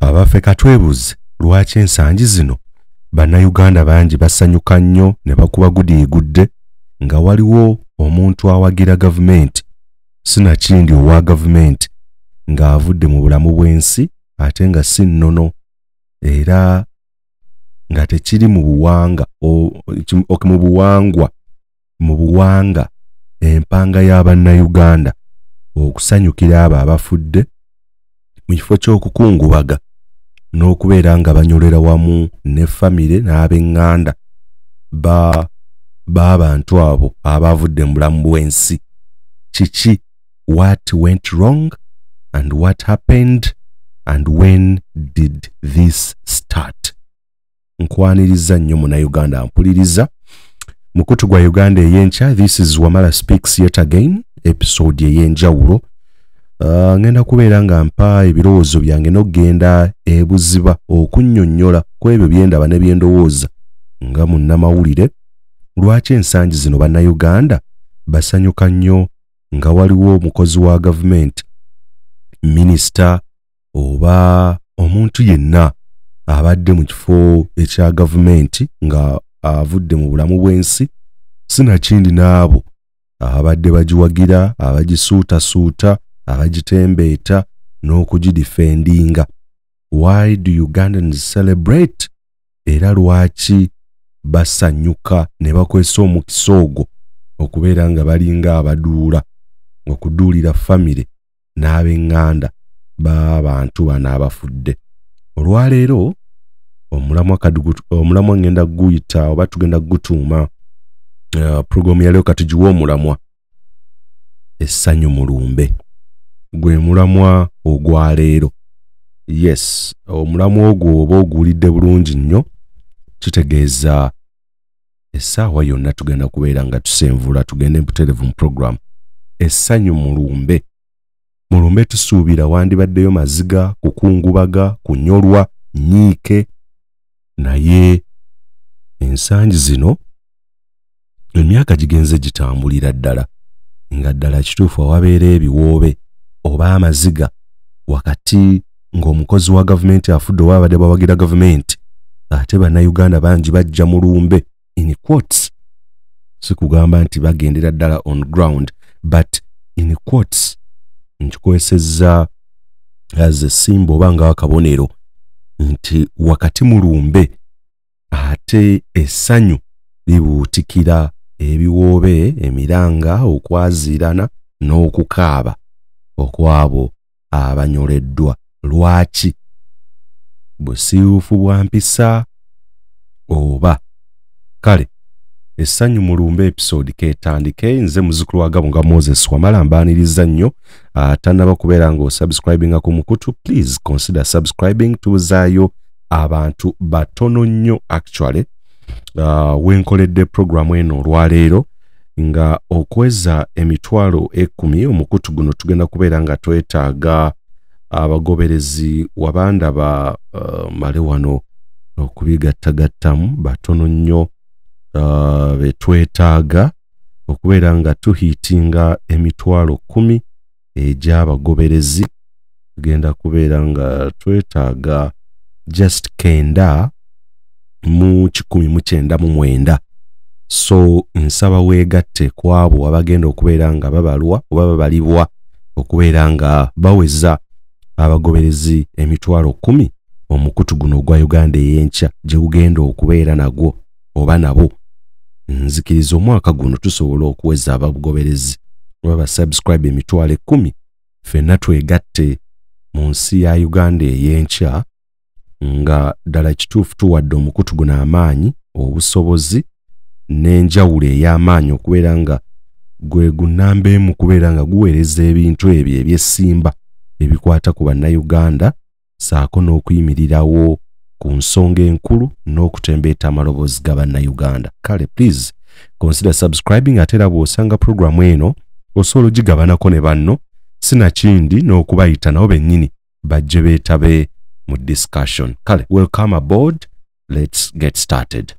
Abaffe katwebuze lwaki ensangi zino bannayuganda bangi basanyuka nnyo ne bakuba gudiigudde nga waliwo omuntu awagira gavumenti sinakindi owa gavumenti ng'avudde mu bulamu bw'ensi ate nga si nnono era nga tekiri mu buwanga mu buwangwa mu buwanga empanga y'abannayuganda okusanyukira abo abafudde mu kifo ky'okukungubaga n'okubeera nga banyolera wamu ne famire n'ab'eŋŋanda b'abantu abo abavudde mu bulamu bw'ensi. Kiki? What went wrong and what happened and when did this start? Nkwaniriza nnyo munnayuganda mpuliriza mukutu gwa Uganda ey'enkya. This is Wamala Speaks yet again, episode ey'enjawulo. Ngenda kubeera nga mpa ebirowoozo byange n'okugenda ebuziba okunnyonnyola ku ebyo byendaba ne byendowooza nga munnamawulire lwaki ensangi zino bannayuganda basanyuka nnyo nga waliwo omukozi wa gavumenti, minisita oba omuntu yenna abadde mu kifo ekya gavumenti nga avudde mu bulamu bw'ensi, sinakindi n'abo abadde bagiwagira, abagisuutasuuta, abagitembeeta n'okugidifendinga. Why do Ugandans celebrate? Era lwaki basanyuka ne bakozesa omukisa ogwo okubeera nga balinga abaduula okuduulira famire n'ab'eŋŋanda b'abantu bano abafudde? Olwaleero omulamwa ngenda guyita oba tugenda gutuuma programu yaleero katugiwe omulamwa essanyu mulumbe, gwe mulamwa ogwaleero. Yes, omulamwa ogwo oba oguwulidde bulungi nnyo, kitegeeza essaawa yonna tugenda kubeera nga tusenvula tugende mputerevu mu program. Essanyu mulumbe, mulumbe tusuubira wandibaddeyo maziga, kukungubaga, kunyolwa, nyiike, naye ensangi zino emyaka gigenze gitambulira ddala nga ddala kituufu awabeera ebiwoobe oba amaziga wakati ng'omukozi wa gavumenti afudde oba abadde bawagira gavumenti, ate bannayuganda bangi bajja mulumbe in quotes. Si kugamba nti bagendera ddala on ground, but in quotes nkikozesezza as a symbol oba nga akabonero nti wakati mulumbe ate essanyu libuutikira ebiwoobe, emiranga, okwaziirana n'okukaaba okwabo abanyoleddwa. Lwaki? Busiiwuufu bwa mpisa oba? Kale essanyu mulumbe episode ketandike. Nze muzukulu wa Gabo nga Moses Wamala mbaaniriza nnyo. Tannaba kubeera ng'osubscribinga ku mukutu, please consider subscribing. Tuzaayo abantu batono nnyo actually wenkoledde programu eno olwaleero nga okweza 10,000 omukutu guno tugenda kubeera nga twetaaga abagoberezi wabandaba male wano okubigattagattamu batono nnyo betwetaaga okubeera nga tuhiitinga 10,000 egy'abagoberezi. Tugenda kubeera nga twetaaga just 9,199. So nsaba weegatte ku abo abagenda okubeera nga babalwa oba babalibwa okubeera nga baweza abagoberezi 10,000 omukutu guno ogwa Uganda ey'enkya gye gugenda okubeera nagwo oba nabo. Nzikiriza omwaka guno tusobola okuweza abagoberezi oba basubscribe 10,000, ffenna twegatte mu nsi ya Uganda ey'enkya nga ddala kituufu tuwadde omukutu guno amaanyi, obusobozi n'enjawulo ey'amaanyi okubeera nga gwe gunnamba emu kubeera nga guweereza ebintu ebyo eby'essimba ebikwata ku bannayuganda ssaako n'okuyimirirawo ku nsonga enkulu n'okutembeeta amaloboozi ga bannayuganda. Kale please consider subscribing, ate era bw'osanga programu eno osobola ogigabanako ne banno, sinakindi n'okubayita nabo bennyini bajje beetabe mu discussion. Kale welcome aboard, let's get started.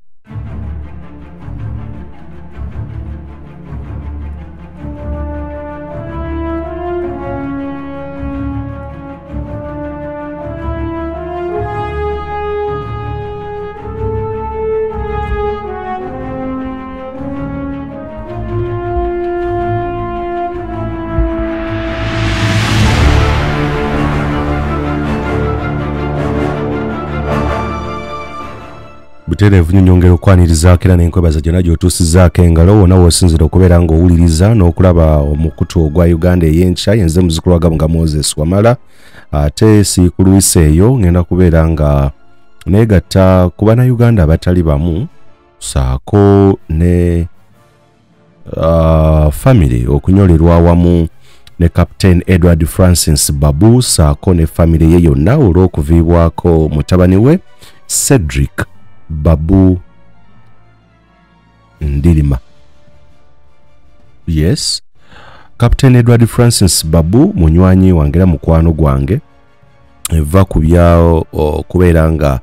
Butereevu nnyo nyongera okwanirizaako era n'enkwebaza gyonna gy'otuusizzaako engalo wonna w'osinzira okubeera ng'owuliriza n'okulaba omukutu ogwa Uganda ey'enkya. Yenze muzzukulu wa Gabunga Moses Wamala, ate siikulwisa eyo ngenda kubeera nga neegatta ku bannayuganda abatali bamu ssaako ne family okunyolerwa awamu ne Captain Edward Francis Babu ssaako ne family ye yonna olw'okuviibwako mutabani we Cedric Babu Ndirima. Yes, Captain Edward Francis Babu munywanyi wange era mukwano gwange, eva ku bya okubeera nga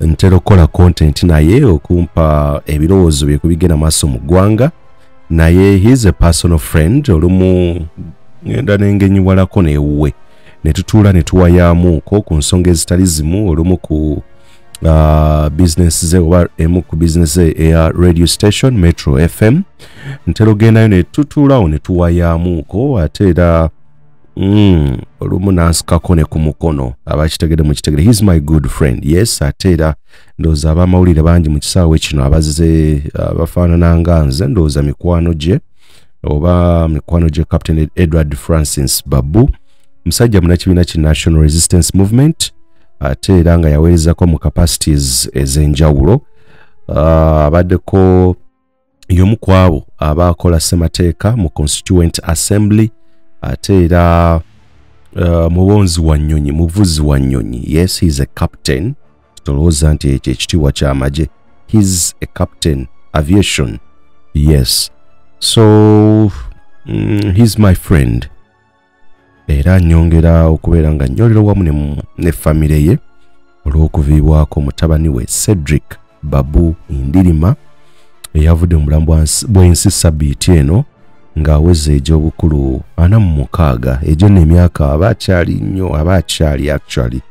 ntera okukola content naye okumpa ebirowoozo bye kubigenda maaso mu ggwanga, naye he is a personal friend. Olumu ngenda nengenyiwalako newuwe ne tutuula ne tuwayaamuko ku nsonga ezitali zimu, olumu ku business ze oba emu ku business ze eya radio station Metro FM. Ntera ogendayo ne tutuulawo ne tuwayaamuko, ate era olumu nansikako ne ku mukono. Abakitegedde mukitegere, he is my good friend. Yes, ate era ndowooza abamawulire bangi mu kisaawe kino abazze bafaanana nga nze, ndowooza mikwano gye oba mikwano gye Captain Edward Francis Babu, musajja munnakibiina ki National Resistance Movement, ate era nga yaweerezako mu capacities ez'enjawulo. Abaddeko y'omu ku abo abakola ssemateeka mu Constituent Assembly, ate era mubonzi wa nnyonyi, muvuzi wa nnyonyi. Yes, he is a captain. Tolowooza nti ekyo ekitiibwa ky'amagye. He is a captain aviation. Yes, so he's my friend, era nyongera okubeera nga nnyolera wamu ne famire ye olw'okuviibwako mutabani we Cedric Babu Ndirima eyavudde mu bulamu bw'ensi sabbiiti eno ng'aweza egy'obukulu 46. Egyo nno emyaka aba akyali nnyo, aba akyali actually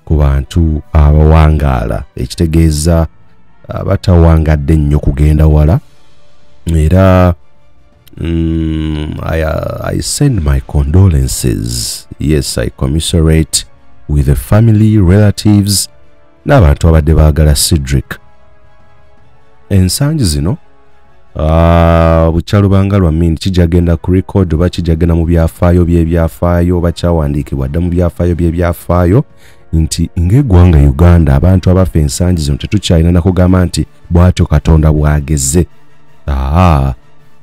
ku bantu abawangaala, ekitegeeza abatawangadde nnyo kugenda wala. Era I send my condolences. Yes, I commiserate with the family, relatives n'abantu abadde baagala Cedric. Ensangi zino bukyalubanga lwa mini kijja genda ku record oba kijja genda mu byafaayo by'ebyafaayo oba kyawandiikibwa dda mu byafaayo by'ebyafaayo nti ng'eggwanga Uganda abantu abafa ensangi zino tetukyalina nakugamba nti bw'atyo Katonda bw'ageze.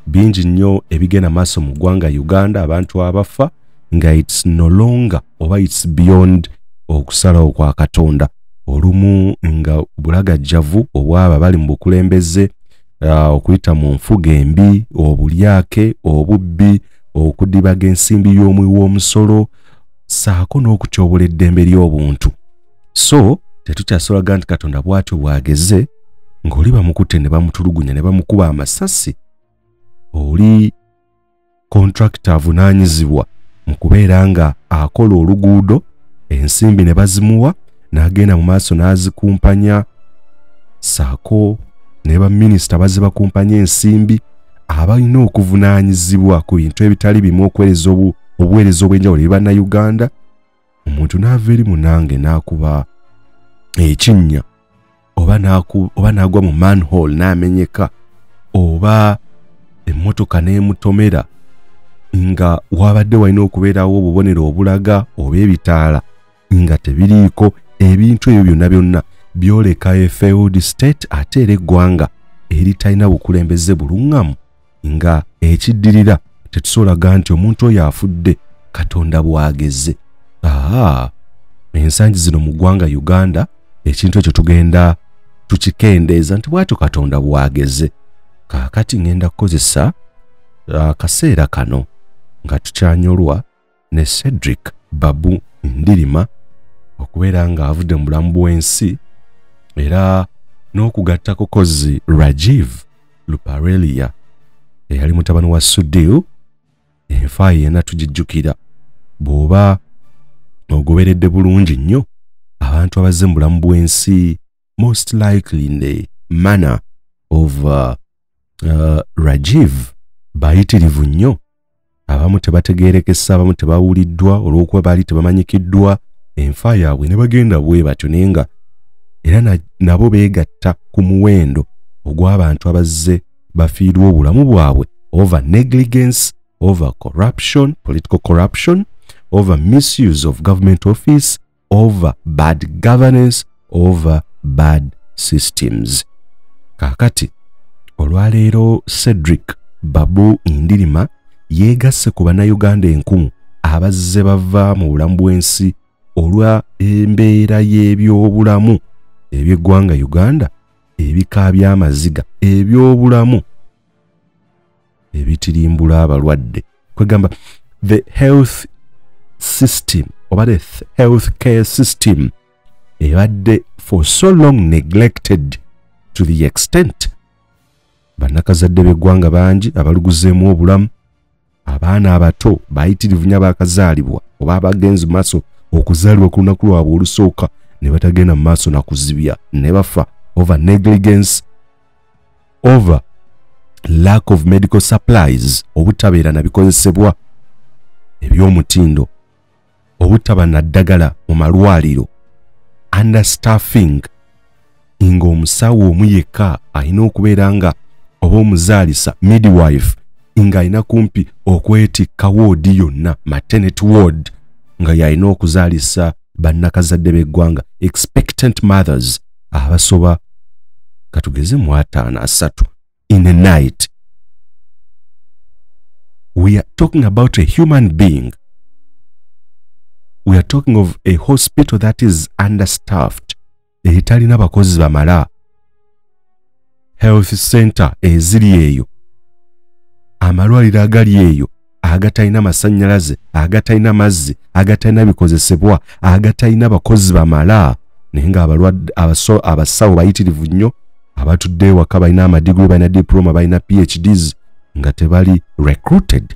Bingi nnyo ebigenda maaso mu ggwanga Uganda, abantu abafa nga it's no longer oba it's beyond okusalawo kwa Katonda. Olumu nga bulagajjavu obwaba bali mu bukulembeze, okuyita mu nfuga embi, obulyake, obubbi, okudibaga ensimbi y'omuwi w'omusolo ssaako n'okutyobola eddembe ly'obuntu. So tetukyasobola nti Katonda bw'atyo bw'ageze, ng'oli bamukutte ne bamutulugunya ne bamukuba amasasi, oli contractor avunaanyizibwa mu kubeera nga akola oluguudo, ensimbi ne bazimuwa n'agenda mu maaso n'azikumpanya, ssaako ne baminisita bazze bakumpanya ensimbi, abalina okuvunaanyizibwa ku bintu ebitali bimu okuweereza obuweereza obw'enjawulo eri bannayuganda. Omuntu n'ava eri munnange n'akuba ekinnya oba n'agwa mu manhole n'amenyeka oba emmotoka n'emutomera nga wabadde walina okubeerawo obubonero obulaga oba ebitaala nga tebiriiko. Ebintu ebyo byonna byonna byoleka a failed state, ate era eggwanga eritalina bukulembeze buluŋŋamu, nga ekiddirira tetusobola nti omuntu oyo afudde Katonda bw'ageze. Ensangi zino mu ggwanga Uganda ekintu ekyo tugenda tukikendeeza nti bw'atyo Katonda bw'ageze. Kaakati ngenda kukozesa akaseera kano nga tukyanyolwa ne Cedric Babu Ndirima okubeera nga avudde mu bulamu bw'ensi, era n'okugattako kozi Rajiv Ruparelia eyali mutabani wa Sudhir. Enfa yenna tugijjukira. Bw'oba ogoberedde bulungi nnyo abantu abazze mu bulamu bw'ensi, most likely in the manner of Rajiv, bayitirivu nnyo. Abamu tebategeerekesa, abamu tebawuliddwa olw'okuba baali tebamanyikiddwa, enfa yaabwe ne bagenda bwe batyo, naye nga Era nabo beegatta ku muwendo ogw'abantu abazze bafiirwa obulamu bwabwe over negligence, over corruption, political corruption, over misuse of government office, over bad governance, over bad systems. Kaakati olwaleero Cedric Babu Ndirima yeegasse ku bannayuganda enkumu abazze bava mu bulamu bw'ensi olwa embeera y'ebyobulamu eby'eggwanga Uganda, ebika by'amaziga, ebyobulamu ebitirimbula abalwadde. Kwegamba the health system oba the health care system ebadde for so long neglected to the extent bannakazadde b'eggwanga bangi abaluguzeemu obulamu, abaana abato bayitirivu nnyo abaakazaalibwa oba abagenzi mu maaso okuzaalibwa ku lunaku lwabwe olusooka ne batagenda mu maaso na kuzibya ne bafa over negligence, over lack of medical supplies, obutabeera na bikozesebwa eby'omutindo, obutaba na ddagala mu malwaliro, understaffing, ng'omusawo omu yekka alina okubeera nga oba omuzaalisa midwife ng'alina kumpi okwetikka woodi yonna, maternity ward, nga y'alina okuzaalisa bannakazadde b'eggwanga, expectant mothers abasoba katugeze mu 50 3 in a night. We are talking about a human being. We are talking of a hospital that is understaffed, etalina bakozi bamala, health center eziri eyo, amalwaliro agali eyo agatalina masannyalaze, agatalina mazzi, agatalina bikozesebwa, agatalina bakozi bamala, naye nga abalwadde abasawo bayitirivu nnyo abatudde ewaka, balina amadiguli, balina diploma, balina PhDs nga tebali recruited.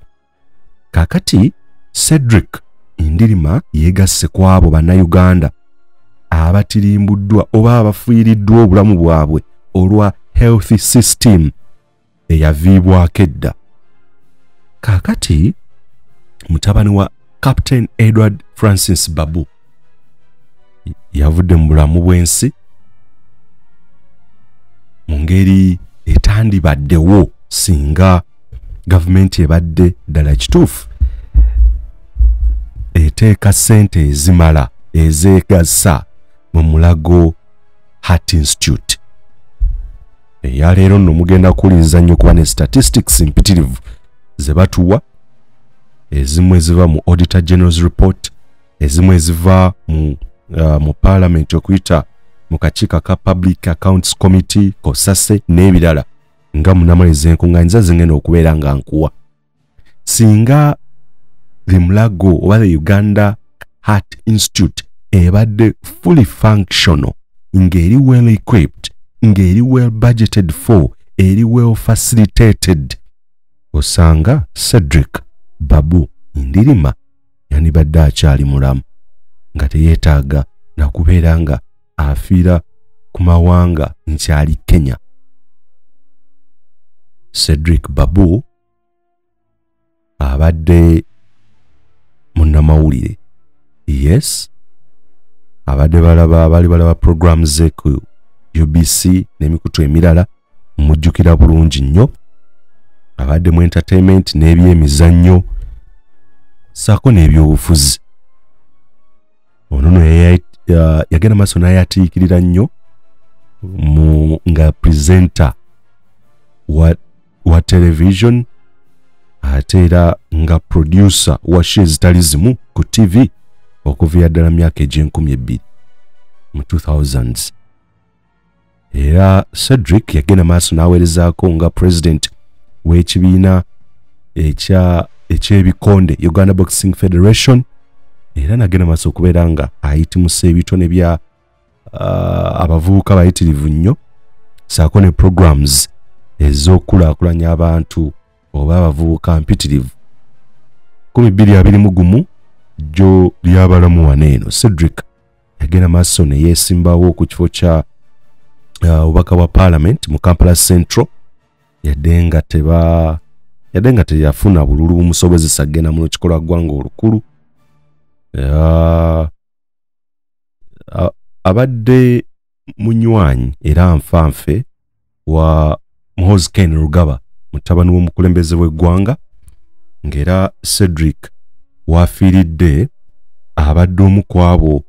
Kaakati Cedric Ndirima yeegasse ku abo bannayuganda abatirimbuddwa oba abafiiriddwa obulamu bwabwe olwa health system eyaviibwako edda. Kaakati mutabani wa Captain Edward Francis Babu yavudde mu bulamu bw'ensi mu ngeri etandibaddewo singa gavumenti ebadde ddala kituufu eteeka ssente ezimala ezeegasa mu Mulago Heart Institute. Eyaleero nno mugenda kuwuliriza nnyo kuba ne statistics mpitirivu ze batuwa, ezimu eziva mu Auditor General's report, ezimu eziva mu parliament okuyita mu kakiiko ka Public Accounts Committee, COSASE n'ebirala, nga munnamawulire enkuŋŋaanyiza zingenda okubeera nga nkuwa. Singa the Mulago oba the Uganda Heart Institute ebadde fully functional, ng'eri well equipped, ng'eri well budgeted for, eri well facilitated, osanga Cedric Babu Ndirima yandibadde akyali mulamu nga teyeetaaga na kubeera nga afiira ku mawanga nkyali Kenya. Cedric Babu abadde munnamawulire, yes, abadde bali balaba programs ze ku UBC n'emikutu emirala, mujjukira bulungi nnyo. Abadde mu entertainment n'ebyemizannyo ssaako n'ebyobufuzi. Ono nno yagenda maaso n'ayatiikirira nnyo nga presenter wa television, ate era nga producer wa show ezitali zimu ku TV okuviira ddala mu myaka egy'enkumi 2000 mu 2000s. Era Cedric yagenda maaso n'aweerezaako nga president w'ekibiina eky'ebikonde Uganda Boxing Federation, era n'agenda maaso okubeera nga ayitimusa ebitone bya abavubuka bayitirivu nnyo, ssaako ne programs ez'okukulaakulanya abantu oba abavubuka mpitirivu. 2021 jjo lyabalamu wano eno Cedric yagenda maaso ne yeesimbawo ku kifo kya obubaka bwa parliament mu Kampala Central, yadde nga teyafuna bululu bumusobozesa kugenda mu lukiiko lwa ggwanga olukulu. Abadde munywanyi era nfanfe wa Muhoozi Kainerugaba, mutabani w'omukulembeze w'eggwanga, ng'era Cedric wafiiridde abadde omu ku abo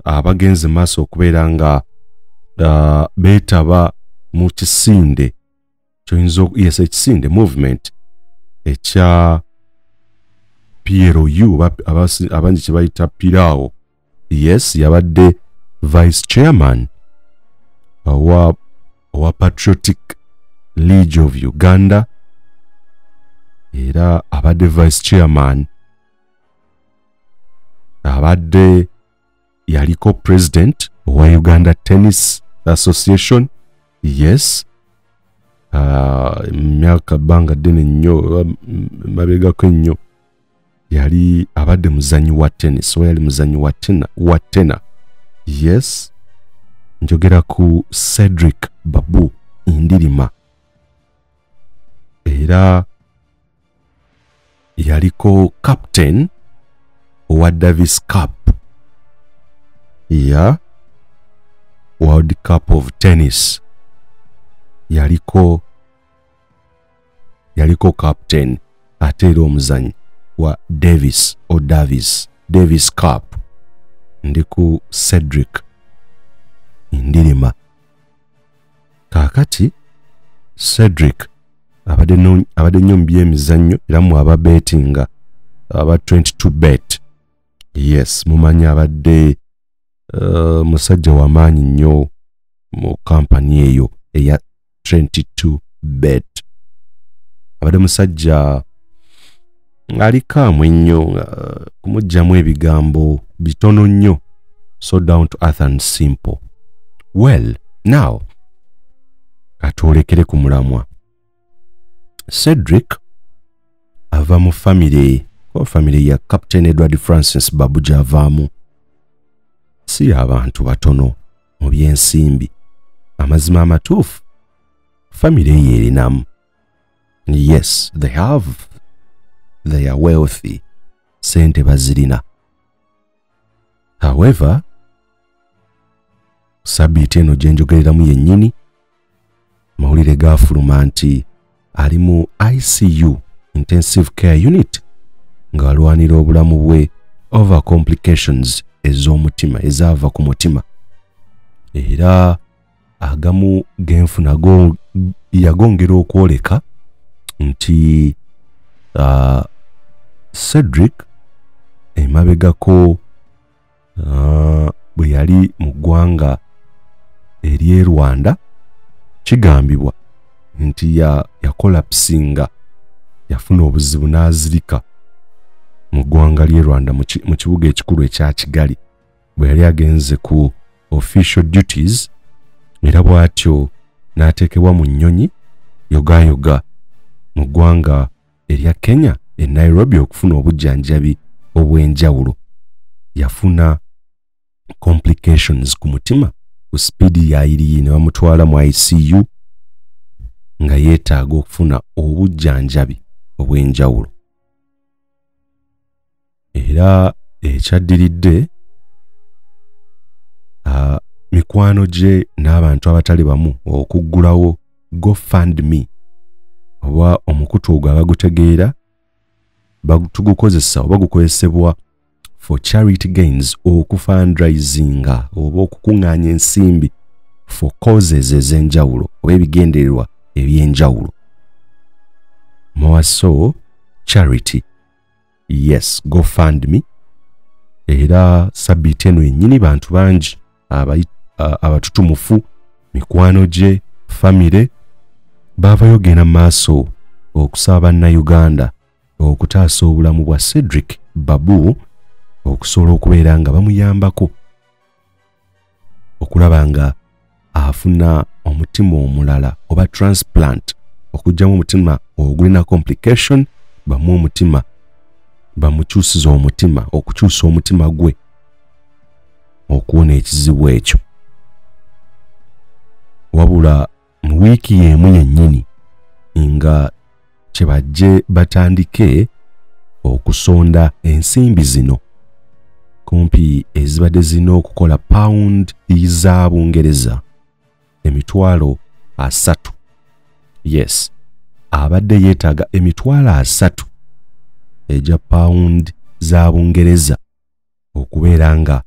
abagenze maaso okubeera nga beetaba mu kisinde kyoyinza, yes, ekisinde movement ekya PLU, abangi kye bayita Pirao. Yes, yabadde vice chairman owa Patriotic League of Uganda, era abadde vice chairman, abadde yaliko president owa Uganda Tennis Association. Yes, myaka bbanga ddene nnyo mabegako ennyo yali abadde muzanyi wa tennis, oba yali muzanyi wa tena. Yes, njogera ku Cedric Babu Ndirima, era yaliko captain owa Davis Cup, ya World Cup of Tennis, yaliko captain ate era omuzanyi wa Davis o Davis Cup. Ndi ku Cedric Ndirima. Kaakati Cedric abadde nnyo mu byemizannyo, era mu aba bettinga aba 22 bet. Yes, mumanyi abadde musajja w'amaanyi nnyo mu kampani eyo eya 22 bet. Abadde musajja alikaamu ennyo, kumuggyamu ebigambo bitono nnyo, so down to earth and simple. Well, now katwolekere ku mulamwa. Cedric ava mu family ya Captain Edward Francis Babu gy'avaamu. Si abantu batono mu by'ensimbi. Amazima amatuufu, family eyo erinamu. Yes, they are wealthy, sente bazirina. However, sabiiti eno gye njogereramu yennyini, mawulire gaafuluma nti ali mu ICU, Intensive Care Unit, ng'alwanira obulamu bwe over complications ez'omutima, ezaava ku mutima. Era agamu genfuna yagongera okwoleka nti Cedric emabegako bwe yali mu ggwanga ery'e Rwanda, kigambibwa nti yakolapsinga, yafuna obuzibu n'azirika mu ggwanga ly'e Rwanda, mu kibuga ekikulu ekya Kigali, bwe yali agenze ku official duties, era bw'atyo n'ateekebwa mu nnyonyi yogayoga mu ggwanga erya Kenya e Nairobi okufuna obujjanjabi obw'enjawulo. Yafuna complications ku mutima ku sipiidi yayiriye, ne bamutwala mu ICU nga yeetaaga okufuna obujjanjabi obw'enjawulo. Era ekyaddiridde, mikwano gye n'abantu abatali bamu okuggulawo GoFundMe, oba omukutu ogwo abagutegeera tugukozesa oba gukozesebwa for charity gains, okufundraisinga oba okukuŋŋaanya ensimbi for causes ez'enjawulo oba ebigendererwa ebyenjawulo, more so charity. Yes, GoFundMe. Era sabbiiti eno yennyini bantu bangi abatutumufu, mikwano gye, famire, baavayo genda mu maaso okusaba bannayuganda okutaasa obulamu bwa Cedric Babu, okusobola okubeera nga bamuyambako okulaba nga afuna omutima omulala oba transplant, okuggyamu omutima ogulina complication, bamuwe omutima, bamukyusiza omutima, okukyusa omutima gwe okuwona ekizibu ekyo. Wabula mu wiiki y'emu yennyini nga kyebajje batandike okusonda ensimbi zino kumpi ezibadde zirina okukola pound za Bungereza 30,000. Yes, abadde yeetaaga 30,000 egya pound za Bungereza okubeera nga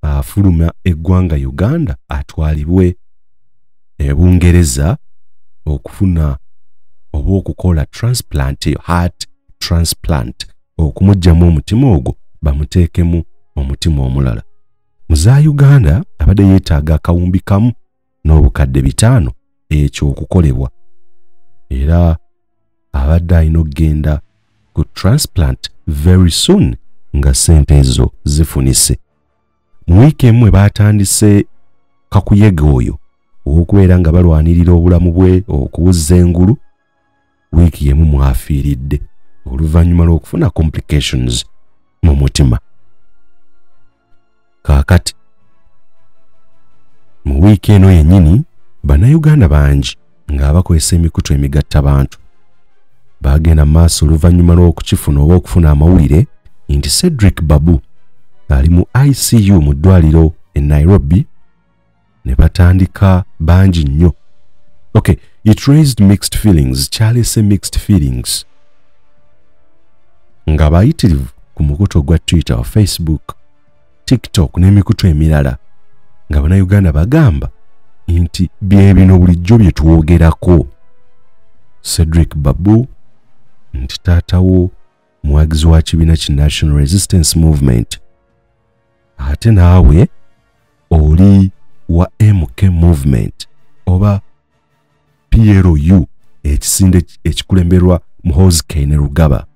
afuluma eggwanga Uganda atwalibwe e Bungereza okufuna oba okukola transplant, heart transplant, okumuggyamu omutima ogwo bamuteekemu omutima omulala. Mu za Uganda abadde yeetaaga 1,500 ekyo okukolebwa, era abadde alina okugenda ku transplant very soon nga ssente ezo zifunise. Mu wiiki emu baatandise kakuyege oyo ow'okubeera nga balwanirira obulamu bwe okuwuzza engulu. Wiiki emu mwafiiridde oluvannyuma lw'okufuna complications mu mutima. Kaakati mu wiiki eno yennyini Bannayuganda bangi ng'abakozesa emikutu emigattabantu baagenda mu maaso oluvannyuma lw'okukifuna oba okufuna amawulire nti Cedric Babu ali mu ICU mu ddwaliro e Nairobi, ne batandika bangi nnyo. Okay, it raised mixed feelings, kyalese mixed feelings nga bayitirivu ku mukutu ogwa Twitter, Facebook, TikTok n'emikutu emirala, nga Bannayuganda bagamba nti bye bino bulijjo bye twogerako. Cedric Babu nti taatawo muwagizi wa kibiina ki National Resistance Movement, ate naawe oli wa MK Movement oba PLU, ekisinde ekikulemberwa Muhoozi Kainerugaba.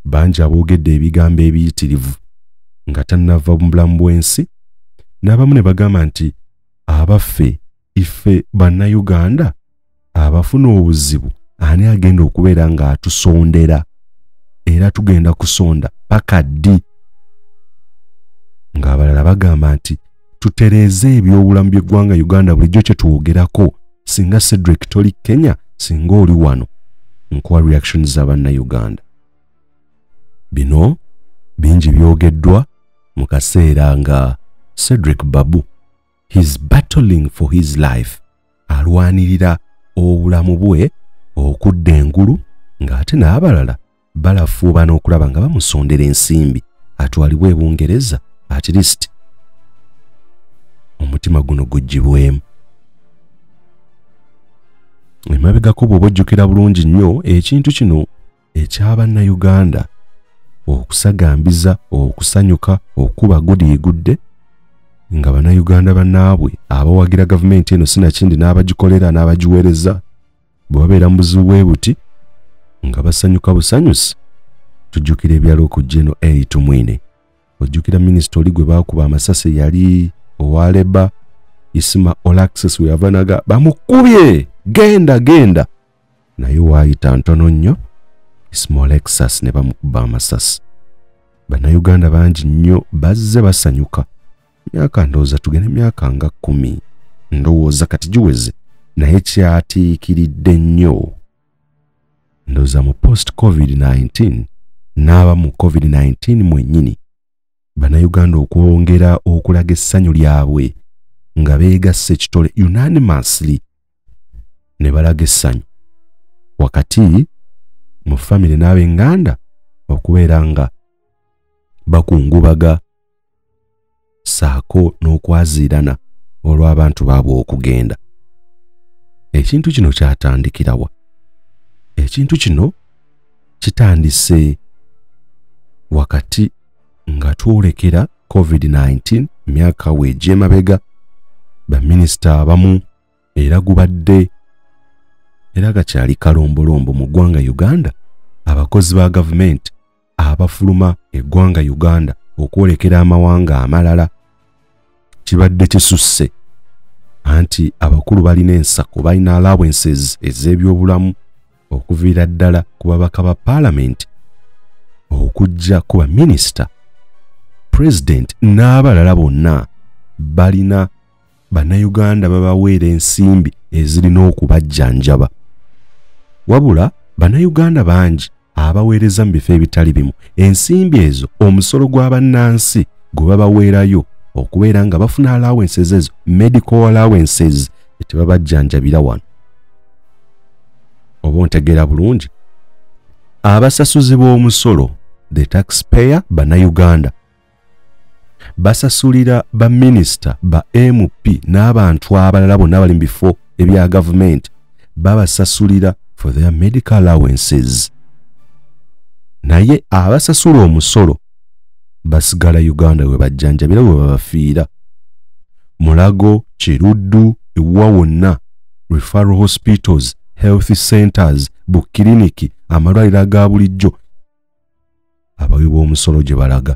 Bangi aboogedde ebigambo ebiyitirivu nga tannava mu bulamu bw'ensi, n'abamu ne bagamba nti abaffe ife Bannayuganda abafuna obuzibu ani agenda okubeera ng'atusondera, era tugenda kusonda paka ddi? Ng'abalala bagamba nti tutereeze ebyobulamu by'eggwanga Uganda bulijjo kye twogerako, singa Cedric toli Kenya, singa oli wano. Nkuwa reactions za Bannayuganda. Bino bingi byogeddwa mu kaseera nga Cedric Babu he's battling for his life, alwanirira obulamu bwe okudda engulu, ng'ate n'abalala balafuuba n'okulaba nga bamusondera ensimbi atwalibwe e Bungereza at least omutima guno guggyibwemu. Emabegako bw'oba ojjukira bulungi nnyo ekintu kino eky'Abannayuganda okusagambiza, okusanyuka, okuba gudiigudde nga Bannayuganda bannaabwe abawagira gavumenti eno sinakindi n'abagikolera n'abagiweereza bwe babeera mu buzibu bwe buti nga basanyuka busanyusi. Tujjukira ebyalo okujja eno Elly Tumwine, ojjukira minisita oli gwe baakuba amasasi yali owa Leba Isma Olaxess, we yava naga bamukubye genda genda, naye waayita ntono nnyo Isma Olaxess ne bamukuba amasasi. Bannayuganda bangi nnyo bazze basanyuka. Myaka ndowooza tugende myaka nga 10 ndowooza kati giweze, naye kyatiikiridde nnyo ndowooza mu post COVID-19 n'aba mu COVID-19 mwennyini Bannayuganda okwongera okulaga essanyu lyabwe nga beegasse ekitole unanimously ne balaga essanyu wakati mu famire n'ab'enganda okubeera nga bakungubaga saako n'okwaziirana olw'abantu baabwe okugenda. Ekintu kino kyatandikirawa? Ekintu kino kitandise wakati nga twolekera COVID-19 myaka weegy'emabega. Baminisita abamu era gubadde era gakyali kalombolombo mu ggwanga Uganda, abakozi ba gavumenti abafuluma eggwanga Uganda okwolekera amawanga amalala kibadde kisusse. Anti abakulu balina ensako, balina allowances ez'ebyobulamu okuviira ddala ku babaka ba paalamenti okujja ku baminisita, president n'abalala bonna balina Bannayuganda babaweera ensimbi ezirina okubajjanjaba. Wabula Bannayuganda bangi abaweereza mu bifo ebitali bimu. Ensimbi ezo omusolo gw'abannansi gwe babaweerayo okubeera nga bafuna allowances ezo, medical allowances, tebabajjanjabira wano. Oba ontegeera bulungi? Abasasuzi b'omusolo, the taxpayer, bannayuganda basasulira baminisita, ba MP n'abantu abalala bonna abali mu bifo ebya gavumenti, babasasulira for their medical allowances. Naye abasasula omusolo basigala Uganda we bajjanjabira, we babafiira. Mulago, Kiruddu, ewa wonna, referral hospitals, health centers, bukiriniki, amalwaliro aga bulijjo, abawi b'omusolo gye balaga.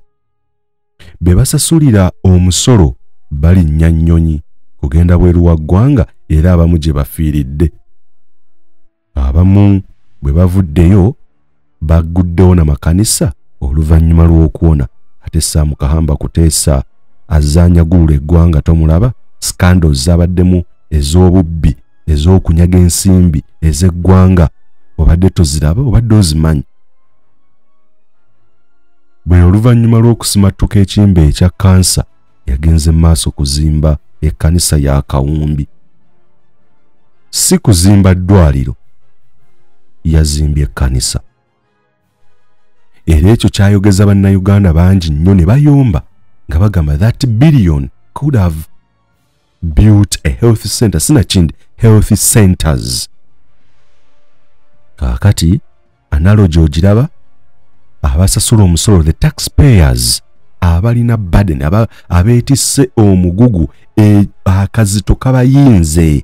Be basasulira omusolo balinnya nnyonyi kugenda bweru wa ggwanga, era abamu gye bafiiridde. Abamu bwe bavuddeyo bagguddewo n'amakanisa oluvannyuma lw'okuwona. Ate Sam Kahamba Kuteesa azzaanyagulula eggwanga, tomulaba? Scandals zabaddemu ez'obubbi, ez'okunyaga ensimbi ez'eggwanga, obadde toziraba, obadde ozimanyi? Bwe oluvannyuma lw'okusimattuka ekimbe ekya kansa, yagenze mu maaso kuzimba ekkanisa ya Kawumbi, si kuzimba ddwaliro, yazimbye ekkanisa. Era ekyo kyayogeza bannayuganda bangi nnyo ne bayomba nga bagamba that billion could have built a health center, sinakindi health centers. Kaakati analogy ogiraba? Abasasula omusolo, the taxpayers, abalina burden, abeetisse omugugu, akazito kabayinze.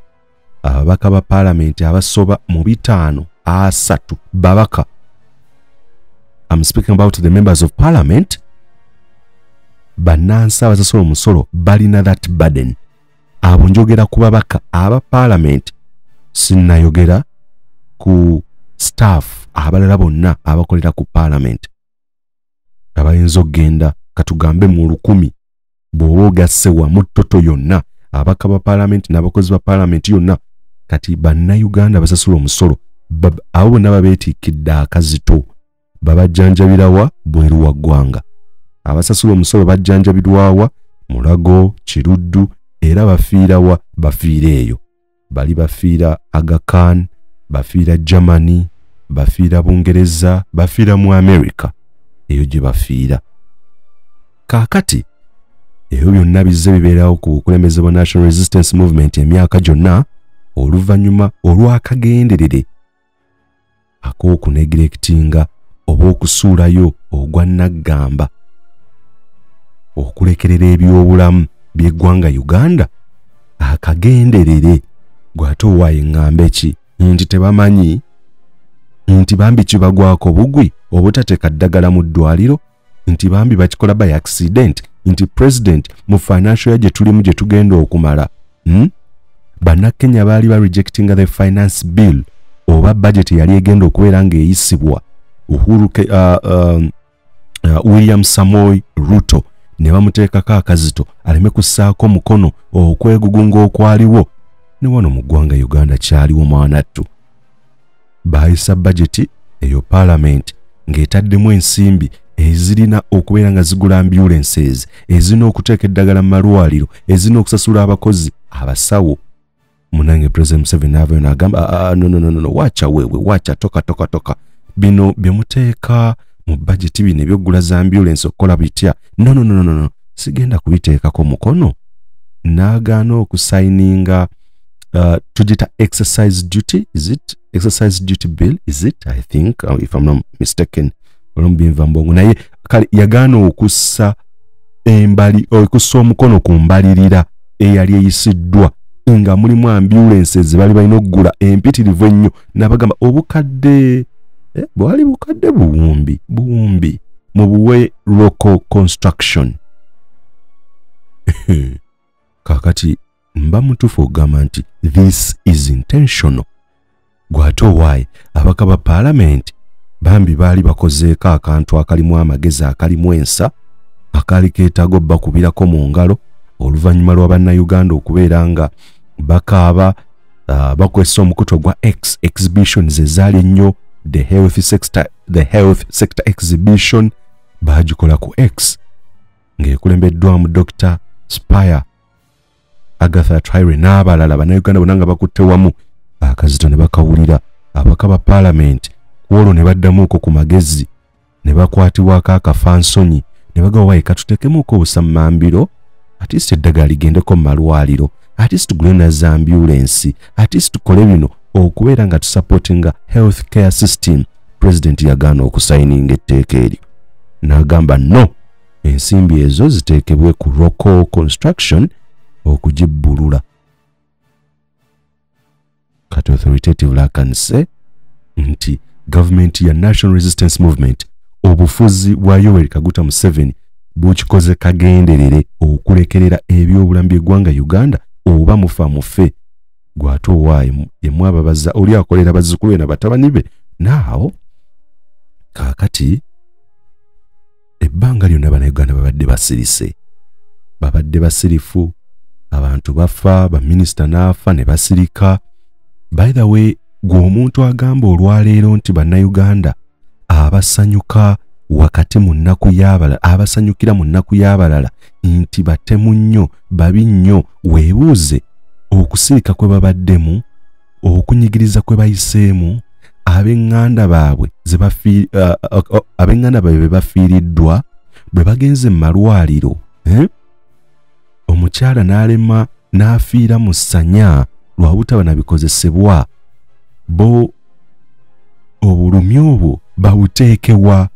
Ababaka ba paalamenti abasoba mu 530 babaka, I'm speaking about the members of parliament, bannansi abasasula omusolo balina that burden. Abo njogera ku babaka aba paalamenti, sinnayogera ku staff abalala bonna abakolera ku paalamenti abayinza okugenda katugambe mu 1000 bw'oba ogasse wamu total yonna, ababaka ba paalamenti n'abakozi ba paalamenti yonna. Kati bannayuganda basasula omusolo abo bonna babeetikkidde akazito. Babajjanjabirawa? Bweru wa ggwanga. Abasasula omusolo bajjanjabirwawa? Mulago, Kiruddu. Era bafiirawa? Bafiira eyo. Bali bafiira Aga Khan, bafiira Germany, bafiira Bungereza, bafiira mu America, eyo gye bafiira. Kaakati ebyo byonna bizze bibeerawo ku bukulembeze bwa National Resistance Movement emyaka gyonna, oluvannyuma olw'akagenderere ak'okuneglectinga oba okusuulayo ogwa naggamba okulekerera ebyobulamu by'eggwanga Uganda. Akagenderere gw'ate owaayo eŋŋambe ki nti tebamanyi nti bambi kibagwako bugwi obutateeka ddagala mu ddwaliro, nti bambi bakikola by accident, nti president mu financial year gye tulimu gye tugenda okumala, Bannakenya baali ba rejectinga the finance bill oba budget yali egenda okubeera ng'eyisibwa Uhuru William Samoei Ruto, ne bamuteekako akazito aleme kussaako mukono, okwegugunga okwaliwo. Ne wano mu ggwanga Uganda kyaliwo mwanattu. Baayisa budget eyo parliament ng'etaddemu ensimbi ezirina okubeera nga zigula ambulances, ezirina okuteeka eddagala mu malwaliro, ezirina okusasula abakozi abasawo. Munange President Museveni n'avayo n'agamba, "Ah, no, no, no, no, wacha wewe, wacha, toka toka toka, bino bye muteeka mu budget, bino ebyokugula za ambulance, okukola bitya, no, no, no, no, no, sigenda kubiteekako mukono." N'agaana okusayininga tugita excise duty, is it excise duty bill, is it, I think, if I'm not mistaken, olumu binva mbongo, naye kale yagaana okussa embali, okussa omukono ku mbalirira eyali eyisiddwa nga mulimu ambulances ze bali balina okugula empitirivu ennyo. N'abagamba obukadde, bwali bukadde buwumbi buwumbi, mubuwe local construction. Kakati mba mutuufu okugamba nti this is intentional? Gwate owaaye abaka ba paalamenti bambi baali bakozeeko akantu akalimu amagezi, akalimu ensa, akaali keetaaga obbakubirako mu ngalo oluvannyuma lwa bannayuganda okubeera nga bakaaba, bakozesa omukutu ogwa X, exhibitions ezaali ennyo. The health sector exhibition bagikola ku X ng'ekulembeddwamu Dr. Spire, Agatha Twaire n'abalala. Bannayuganda bonna nga bakutte wamu akazito ne bakawulira. Abaka ba paalamenti ku olwo ne baddamuuko ku magezi ne bakwatibwako akafansonyi ne bagamba, "Waye katuteekemuuko obusammambiro, at least eddagala ligendeko mu malwaliro, at least tugule naza ambulensi, at least tukole bino okubeera nga tusupportinga health care system." President yagaana okusayininga etteeka eryo n'agamba no, ensimbi ezo ziteekebwe ku local construction okugibbulula. Kati authoritatively I can say nti gavumenti ya National Resistance Movement, obufuzi bwa Yoweri Kaguta Museveni, bukikoze kagenderere okulekerera ebyobulamu by'eggwanga Uganda. Oba mufa mufe, gwate owaaye yemwe ababaza oli akolera bazzukulu be na batabani be. Naawo kaakati ebbanga lyonna Bannayuganda babadde basirise, babadde basirifu. Abantu bafa, baminisita n'afa ne basirika. By the way, gwe omuntu agamba olwaleero nti Bannayuganda abasanyuka wakati mu nnaku y'abalala, abasanyukira mu nnaku y'abalala nti batemu nnyo, babi nnyo, weebuuze okusirika kwe babaddemu, okunyigiriza kwe bayiseemu, ab'eŋŋanda baabwe ab'eŋŋanda baabwe be bafiiriddwa bwe bagenze mu malwaliro, eh? Omukyala n'alema n'afiira mu ssanya lwa butaba na bikozesebwa. Bo obulumi obwo babuteekewa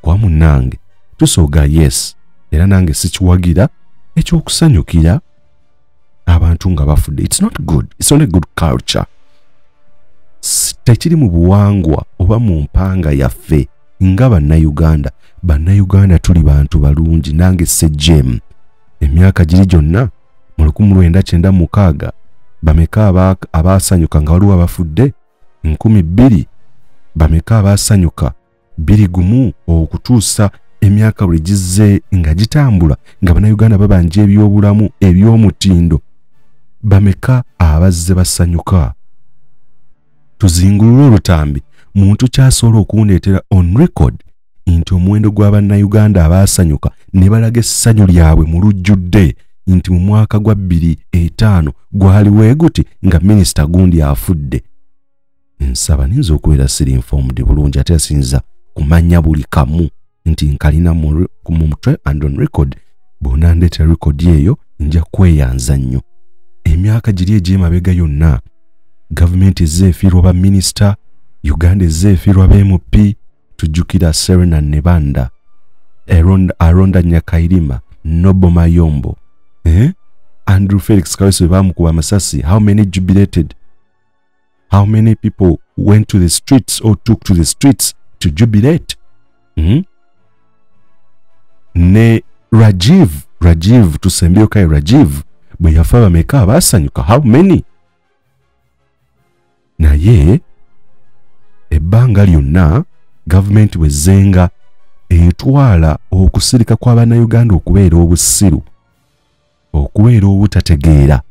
kwa munnange? Tusooga yes, era nange sikiwagira ekyokusanyukira abantu nga bafudde. It's not good, it's not a good culture. Tekiri mu buwangwa oba mu mpanga yaffe nga Bannayuganda. Bannayuganda tuli bantu balungi. Nange sejjem emyaka giri gyonna mu 1996, bameka abaasanyuka nga waliwo abafudde? 2000, bameka abaasanyuka? 21 okutuusa emyaka buli gizze nga gitambula nga Bannayuganda babanja ebyobulamu eby'omutindo, bameka abazze basanyuka? Tuzingulule olutambi. Muntu kyasobola okundeetera on record nti omuwendo gw'Abannayuganda abaasanyuka ne balaga essanyu lyabwe mu lujjudde nti mu mwaka gwa 2005 gwali weeguti nga minisita gundi afudde? Nsaba, ninza okubeera siri informed bulungi, ate asinza kumanya buli kamu nti nkalina mu mutwe and on record. Bw'onandeetera record eyo nja kweyanza nnyo. Emyaka giri egy'emabega yonna gavumenti ezze efiirwa baminisita, Uganda ezze efiirwa ba MP. Tujjukira Serena Nebanda, Aronda Nyakairima, Noble Mayombo, eh? Andrew Felix Kaweesi bwe baamukuba amasasi, how many jubilated? How many people went to the streets or took to the streets to jubilate? Ne Rajiv, tusembyeyo Rajiv bwe yafa, bameka abaasanyuka? How many? Naye ebbanga lyonna gavumenti bwezzenga etwala okusirika kw'Abannayuganda okubeera obusiru, okubeera obutategeera,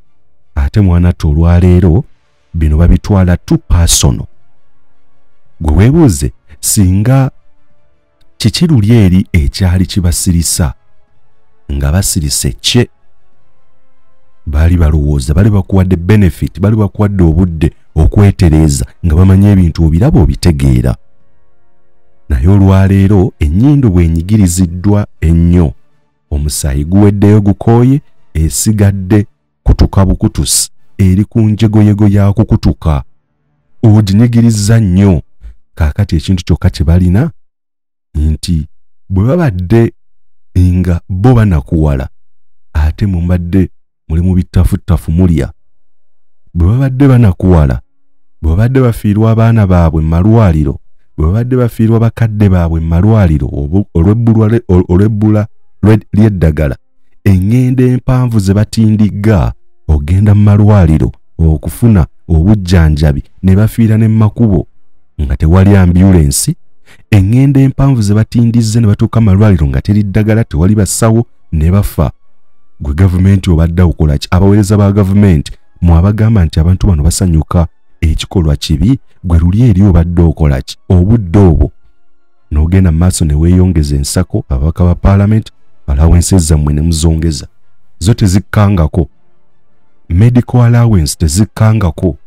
ate mwanattu olwaleero bino babitwala too personal. Gwe weebuuze singa kiki luli eri ekyali kibasirisa nga basirise kye baali balowooza bali bakuwadde benefit, bali bakuwadde obudde okwetereeza nga bamanyi ebintu obiraba obitegeera. Naye olwaleero ennyindo bw'enyigiriziddwa ennyo, omusaayi guweddeyo, gukooye, esigadde kutuka bukutusi, eri ku njegoyego ya kukutuka, oginyigiriza nnyo. Kaakati ekintu kyokka kye balina nti bwe babadde nga bo banakuwala ate mubadde muli mu bittafuttafu mulya, bwe babadde banakuwala, bwe babadde bafiirwa abaana baabwe mu malwaliro, bwe babadde bafiirwa bakadde baabwe mu malwaliro olw'ebbula ly'eddagala, eŋŋendo empanvu ze batindigga ogenda mu malwaliro okufuna obujjanjabi ne bafiira ne makubo nga tewali ambulensi, eŋŋendo empanvu ze batindizze ne batuuka mu malwaliro nga teri ddagala, tewali basawo, ne bafa. Gwe gavumenti obadde okola ki? Abaweereza ba gavumenti mwabagamba nti abantu bano basanyuka ekikolwa kibi gwe luli eri obadde okola ki obudde obwo n'ogenda mu maaso ne weeyongeza ensako ababaka ba parliament allowance zammwe ne muzongeza zo tezikkangako medical allowance tezikkangako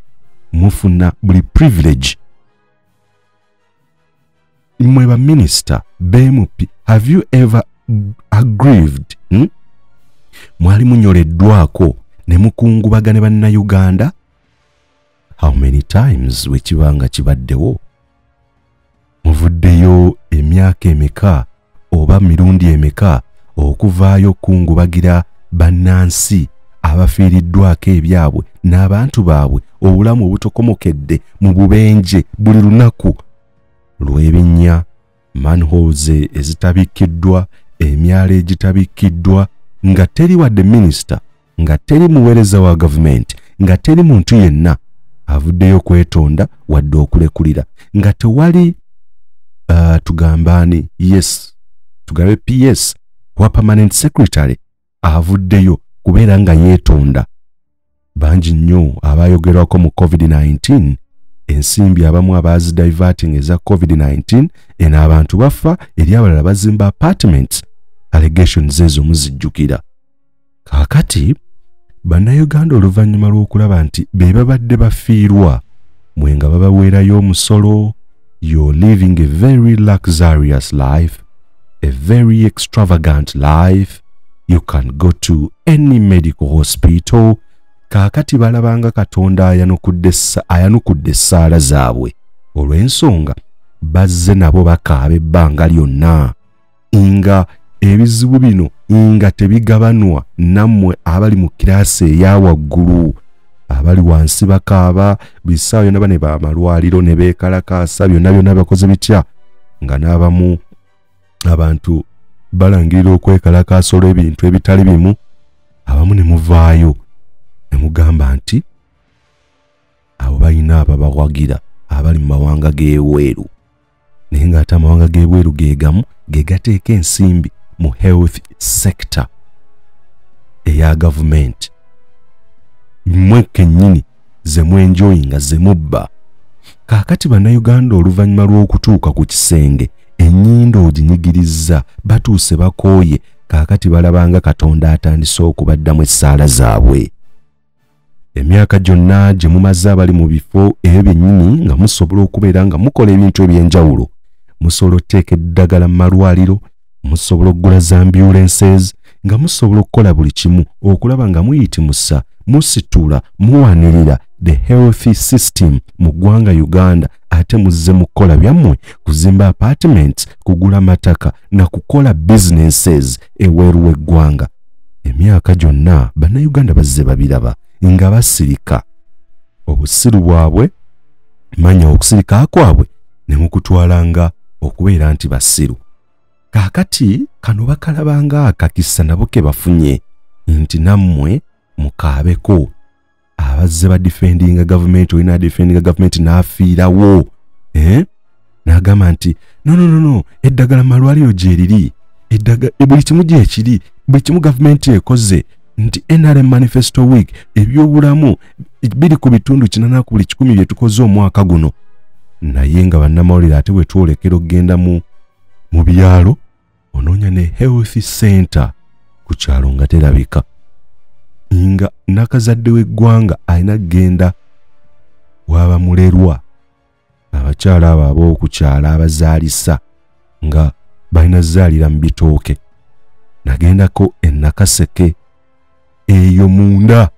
mufuna buli privilege mmwe ba minister BMP have you ever aggrieved Mwali munyoleddwako ne mukungubaga ne bannayuganda? How many times wekibanga kibaddewo? Muvuddeyo emyaka emeka oba mirundi emeka okuvaayo kungubagira bannansi abafiiriddwako ebyabwe n'abantu baabwe obulamu obutokomokedde mu bubenje buli lunaku lw'ebinnya, manholes ezitabikkiddwa, emyalo egitabikkiddwa, nga teri wadde minisita, nga teri muweereza wa gavumenti, nga teri muntu yenna avuddeyo kwetonda wadde okulekulira, nga tewali tugambaani, yes tugambe PS wa permanent secretary avuddeyo kubeera nga yeetonda. Bangi nnyo abayogerwako mu COVID-19, ensimbi abamu abazi diverting eza COVID-19, eno abantu bafa, eri abalala bazimba apartments, allegations ezo muzijjukira. Kaakati bannayuganda oluvannyuma lw'okulaba nti be babadde bafiirwa, mwe nga babaweerayo omusolo, you're living a very luxurious life, a very extravagant life, you can go to any medical hospital. Kaakati balabanga Katonda ayanukudde essaala zaabwe olw'ensonga bazze nabo bakaaba ebbanga lyonna nga ebizibu bino nga tebigabanwa nammwe abali mu kiraasi eya waggulu, abali wansi bakaaba bisaawo byonna bane bamalwaliro ne beekalakaasa byonna byonna bakoze bitya, nga n'abamu abantu balangirira okwekalakaasa olw'ebintu ebitali bimu, abamu ne muvaayo ne mugamba nti abo balina ababawagira abali mu mawanga g'ebweru, naye ng'ate amawanga g'ebweru ge gamu ge gateeka ensimbi mu health sector eya gavumenti, mmwe kennyini ze mwenjoyinga ze mubba. Kaakati bannayuganda oluvannyuma lw'okutuuka ku kisenge ennyindo oginyigirizza, batuuse bakooye, kaakati balabanga Katonda atandise okubaddamu essaala zaabwe. Emyaka gyonna gye mumaze abali mu bifo ebyo byennyini nga musobola okubeera nga mukola ebintu eby'enjawulo, musobola okuteeka eddagala mu malwaliro, musobola okugula za ambulances, nga musobola okukola buli kimu okulaba nga muyitimusa, musitula, muwanirira the healthy system mu ggwanga Uganda, ate muzze mu kukola byammwe, kuzimba apartments, kugula mataka na kukola businesses eweeru w'eggwanga. Emyaka gyonna bannayuganda bazze babiraba nga basirika obusiru bwabwe, manya okusirika kwabwe ne mukutwalanga okubeera nti basiru. Kaakati kano bakalabanga akakisa nabo ke bafunye nti nammwe mukaabeko. Abazze ba defendinga gavumenti, olina defendinga gavumenti n'afiirawo, n'agamba nti no no no no, eddagala malwaliro gye riri, buli kimu gye kiri, buli kimu gavumenti ekoze, nti NRM Manifesto Week ebyobulamu biri ku bitundu 80 ku buli 100 bye tukoze omwaka guno. Naye nga bannamawulire ate bwe twolekera okugenda mu byalo, onoonya ne health center ku kyalo nga terabika, nga nakazadde w'eggwanga alina kugenda waba mulerwa, abakyala abo ab'okukyala abazaalisa nga balina zaalira mu bitooke. Nagendako e Nakaseke eyo munda,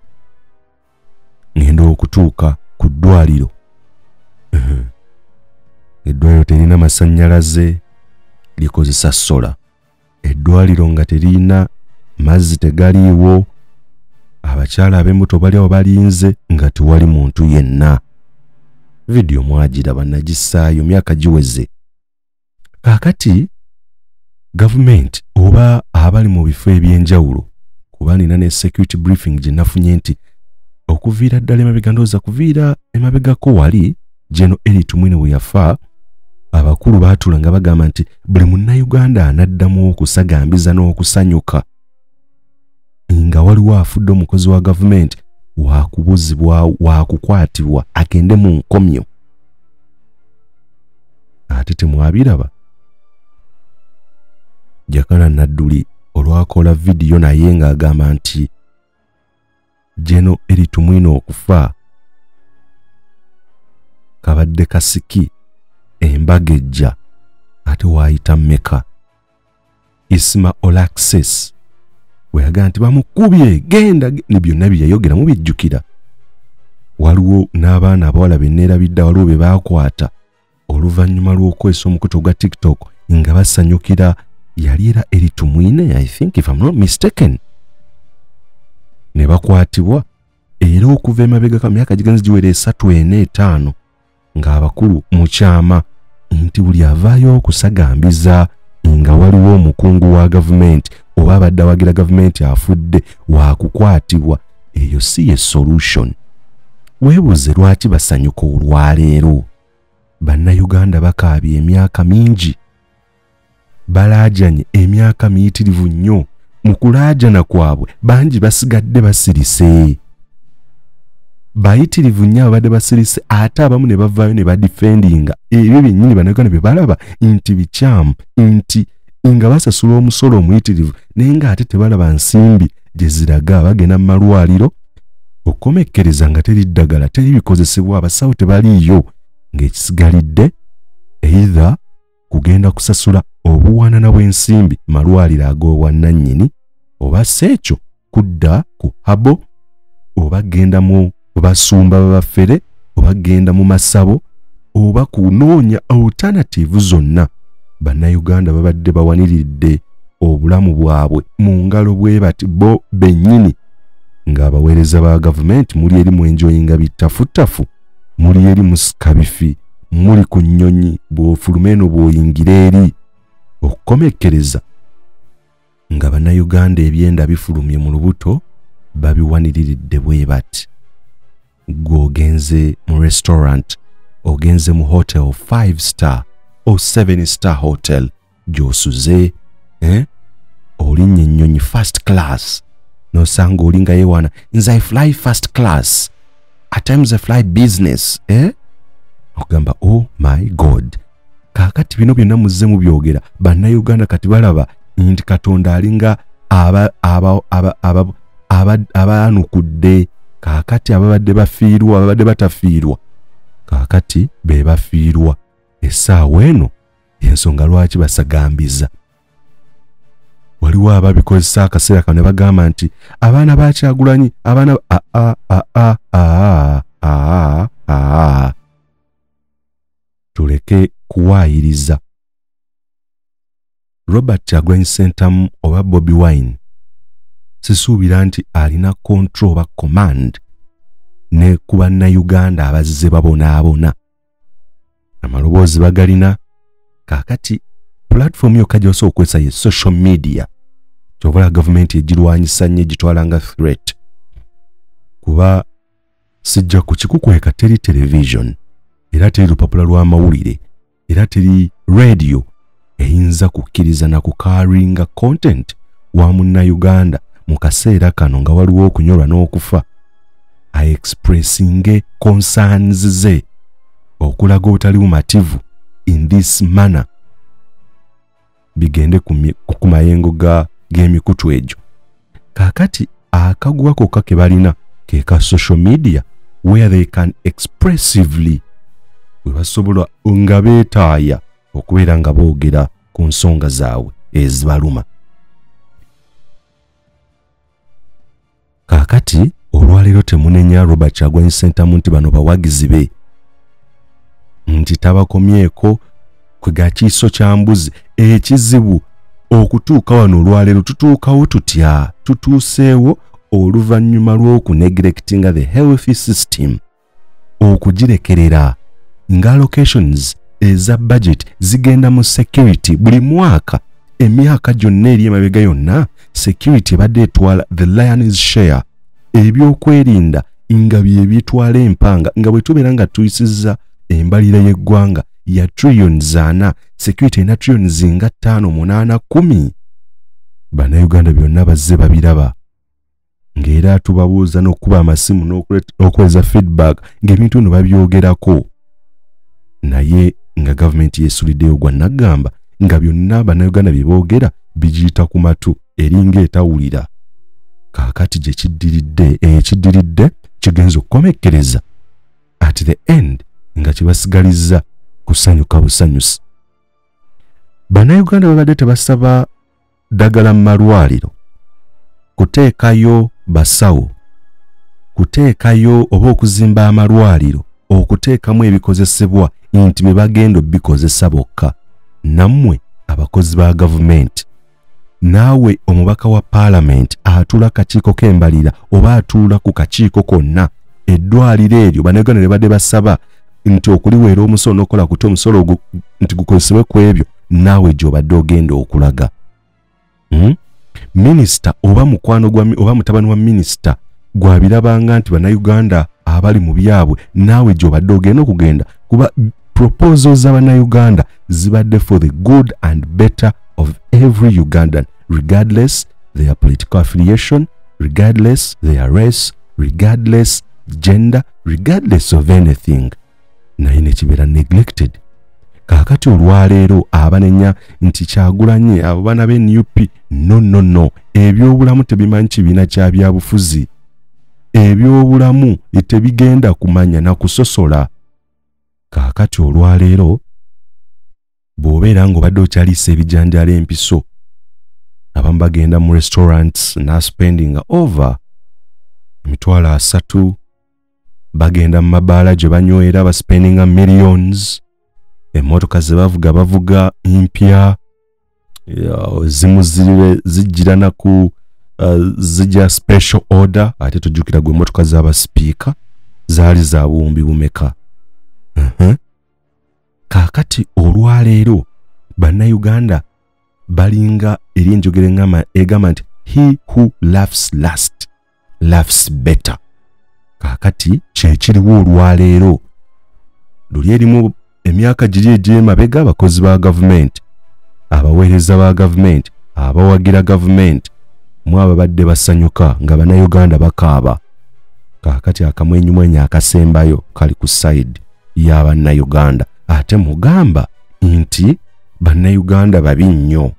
ngenda okutuuka ku ddwaliro, eddwaliro terina masannyalaze, likozesa sola, eddwaliro nga terina mazzi, tegaliiwo, abakyala ab'embuto bali awo balinze nga tewali muntu yenna. Vidiyo mwagiraba, nagissaayo myaka giweze. Kaakati gavumenti oba abali mu bifo eby'enjawulo, kuba nina ne security briefing gye nafunye nti okuviira ddala emabega, ndowooza kuviira emabegako wali General Elly Tumwine bwe yafa, abakulu baatula nga bagamba nti buli munnayuganda anaddamu okusagambiza n'okusanyuka nga waliwo afudde omukozi wa gavumenti, wakubuzibwa, wakukwatibwa agende mu nkomyo. Ate temwabiraba Jakana Nadduli olwakola vidiyo naye ng'agamba nti General Elly Tumwine okufa kabadde kasiki embaga ejja, ate waayita mmeka. Isma Olaxess bwe yagamba nti bamukubye genda, ne byonna bye yayogera mubijjukira. Waliwo n'abaana abawala be neerabidde, waliwo be baakwata oluvannyuma lw'okukozesa omukutu gwa TikTok nga basanyukira yali era Elly Tumwine, I think if I'm not mistaken, ne bakwatibwa. Era okuva emabega ka myaka gigenze giwera 3, 4, 5 ng'abakulu mu kyama nti buli avaayo okusagambiza nga waliwo omukungu wa gavumenti oba abadde awagira gavumenti afudde wakukwatibwa, eyo si ye solution. Weebuuze lwaki basanyuka olwaleero. Bannayuganda bakaabye emyaka mingi, balaajanye emyaka miyitirivu nnyo. Mu kulaajana kwabwe bangi basigadde basirise, bayitirivu nnyo ababadde basirise, ate abamu ne bavaayo ne badifendinga ebyo byennyini Bannayuganda bye balaba nti bikyamu, nti nga basasula omusolo omuyitirivu naye ng'ate tebalaba nsimbi gye ziraga. Bagenda mu malwaliro okukomekkereza nga teri ddagala, teri bikozesebwa, abasawo tebaliiyo, ng'ekisigalidde either kugenda kusasula obuwanana bw'ensimbi malwaliro ag'obwannannyini, oba si ekyo kudda ku habo, oba genda mu basumba babafere, oba genda mu masabo, oba kunoonya alternative zonna. Bannayuganda babadde bawaniridde obulamu bwabwe mu ngalo bwe bati bo bennyini, ng'abaweereza ba gavumenti muli eri mwenjoyinga bitafutafu, muli eri musikabifi, muli ku nnyonyi, bw'ofuluma eno bw'oyingira eri. Okukomekkereza nga Bannayuganda ebyenda bifulumye mu lubuto babiwaniriridde bwe bati. Ggwe ogenze mu restaurant, ogenze mu hotel 5 star or 7 star hotel gy'osuze, olinnya ennyonyi first class, n'osanga oli nga yeewaana nze I fly first class, at times I fly business, Okugamba oh my God. Kaakati bino byonna muzze mubyogera, Bannayuganda kati balaba nti Katonda alinga abaanukudde. Kaakati ababadde bafiirwa, ababadde batafiirwa, kaakati be bafiirwa. Essaawa eno ensonga lwaki basagambiza. Waliwo ababikozesa akaseera kano ne bagamba nti abaana ba Kyagulanyi, abaana a a a a a a. Tuleke kuwaayiriza. Robert Kyagulanyi Ssentamu oba Bobi Wine sisuubira nti alina control oba command ne ku Bannayuganda abazze babonaabona. Amaloboozi bagalina. Kaakati platform yokka gy'osobola okukozesa ye social media. Ky'ovola gavumenti egirwanyisa nnyo, egitwala nga threat, kuba sijja kukikukweka teri television, era teri lupapula lw'amawulire, era teri radio eyinza kukkiriza na kukaringa content wa Munnayuganda mu kaseera kano nga waliwo okunyolwa n'okufa, aexpressinge concerns ze okulaga obutali bumativu in this manner, bigende ku mayengo g'emikutu egyo. Kaakati akaguwa kokka ke balina ke ka social media, where they can expressively, we basobola nga beetaaya okubeera nga boogera ku nsonga zaabwe ezibaluma. Kaakati olwaleero temunenya Robert Kyagulanyi Ssentamu nti bano bawagizi be, nti tabakomyeko kwega kiiso kya mbuzi. Ekizibu okutuuka wano olwaleero tutuukawo tutya? Tutuuseewo oluvannyuma lw'okuneglectinga the healthy system, okugirekerera nga allocations eza budget zigenda mu security buli mwaka. Emyaka gyonna eri emabega yonna security ebadde etwala the lion's share, ebyokwerinda nga bye bitwala empanga. Nga bwe tubeera nga tuyisizza embalira y'eggwanga ya trillions 4, security erina trillions nga 5, 8, 10. Bannayuganda byonna bazze babiraba ng'era Era tubabuuza n'okuba amasimu n'okuweza feedback ng'ebintu bino babyogerako, naye nga gavumenti yeesuliddeyo gwa naggamba nga byonna bannayuganda bye boogera bigiyita ku matu, eringa etawulira. Kaakati gye kiddiridde, ekiddiridde kigenza okukomekkereza at the end nga kibasigalizza kusanyuka busanyusi. Bannayuganda babadde tebasaba ddagala mu malwaliro, kuteekayo basawo, kuteekayo oba okuzimba amalwaliro, okuteekamu ebikozesebwa nti bye bagenda obikozesa bokka. Nammwe abakozi ba gavumenti, naawe omubaka wa paalamenti atuula kakiiko k'embalira oba atuula ku kakiiko konna, eddwaliro eryo bannayuganda ne badde basaba nti okuliweera omusolo n'okukola kuti omusolo nti gukozesebwe ku ebyo, naawe gy'obadde ogenda okulaga. Minisita oba mukwano gwa oba mutabani wa minisita gwabirabanga nti bannayuganda abali mu byabwe, naawe gy'obadde ogenda okugenda, kuba proposals z'abannayuganda zibadde for the good and better of every Ugandan, regardless their political affiliation, regardless their race, regardless gender, regardless of anything. Naye nekibeera neglected. Kaakati olwaleero abanenya nti Kyagulanyi abo baana b'e NUP, no no no, ebyobulamu tebimanyi kibiina kya byabufuzi, ebyobulamu tebigenda kumanya na kusosola. Kaakati olwaleero bw'obeera ng'obadde okyaliisa ebijanjaalo empiso, abamu bagenda mu restaurants na spending over 30,000, bagenda mu mabaala gye banywera baspendinga millions, emmotoka ze bavuga bavuga mpya, zimu zijjira naku zijja special order. Ate tujjukira gwe emmotoka z'abasipiika zaali za buwumbi bumeka. Kaakati olwaleero bannayuganda balinga eri enjogera engama egamba nti he who laughs last laughs better. Kaakati kyekiriwo olwaleero. Luli erimu emyaka giri egy'emabega abakozi ba gavumenti, abaweereza ba gavumenti, abawagira gavumenti, mu ababadde basanyuka nga bannayuganda bakaaba. Kaakati akamwenyumwenyu akasembayo kali ku side y'abannayuganda. Ate mugamba nti bannayuganda babi nnyo,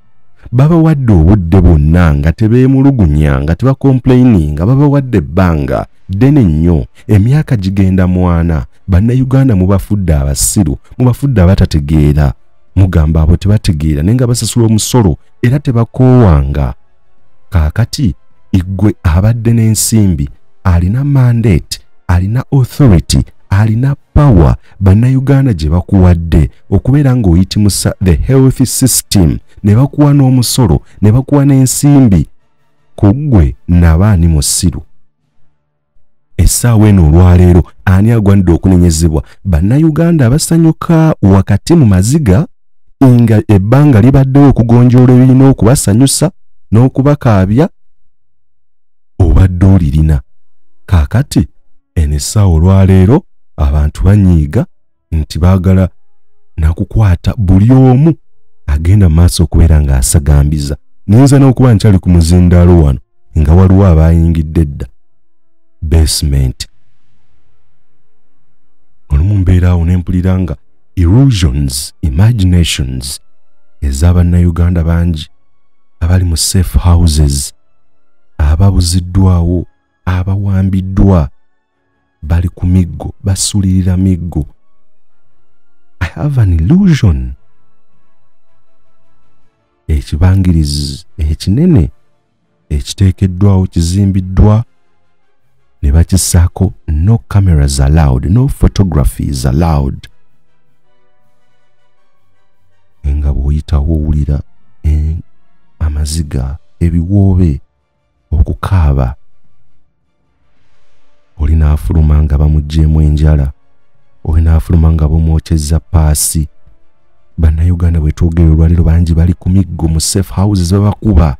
babawadde obudde bwonna nga tebeemulugunya, nga tebakomplaininga, babawadde ebbanga ddene nnyo, emyaka gigenda mwana. Bannayuganda mubafudde abasiru, mubafudde abatategeera, mugamba abo tebategeera naye nga basasula omusolo era tebakoowanga. Kaakati iggwe abadde n'ensimbi, alina mandate, alina authority, alina power bannayuganda gye bakuwadde okubeera ng'oyitimusa the health system, ne bakuwa n'omusolo ne bakuwa n'ensimbi, ku ggwe nabaani musiru? Essaawa eno olwaleero ani agwanidde okunenyezebwa? Bannayuganda abasanyuka wakati mu maziga nga ebbanga libaddewo okugonjoola ebirina okubasanyusa n'okubakaabya, obadde olirina. Kaakati eno essaawa olwaleero abantu banyiiga nti baagala nakukwata buli omu agenda mu maaso okubeera ng'asagambiza. Nnyinza n'okuba nkyali ku muzindaalo wano nga waliwo abayingidde edda basement. Olumu mbeera awo ne mpulira nga illusions, imaginations ez'abannayuganda bangi abali mu safe houses, ababuziddwawo, abawambiddwa, bali ku miggo, basulirira miggo. I have an illusion. Ekibangirizi ekinene ekiteekeddwawo kizimbiddwa ne bakissaako no cameras allowed, no photography is allowed. Nga bw'oyitawo owulira amaziga, ebiwoobe, okukaaba. Oli n'afuluma nga bamuggyeemu enjala, oli n'afuluma nga bamwokyezza paasi. Bannayuganda bwe twogera olwaleero bangi bali ku miggo mu safe houses babakuba,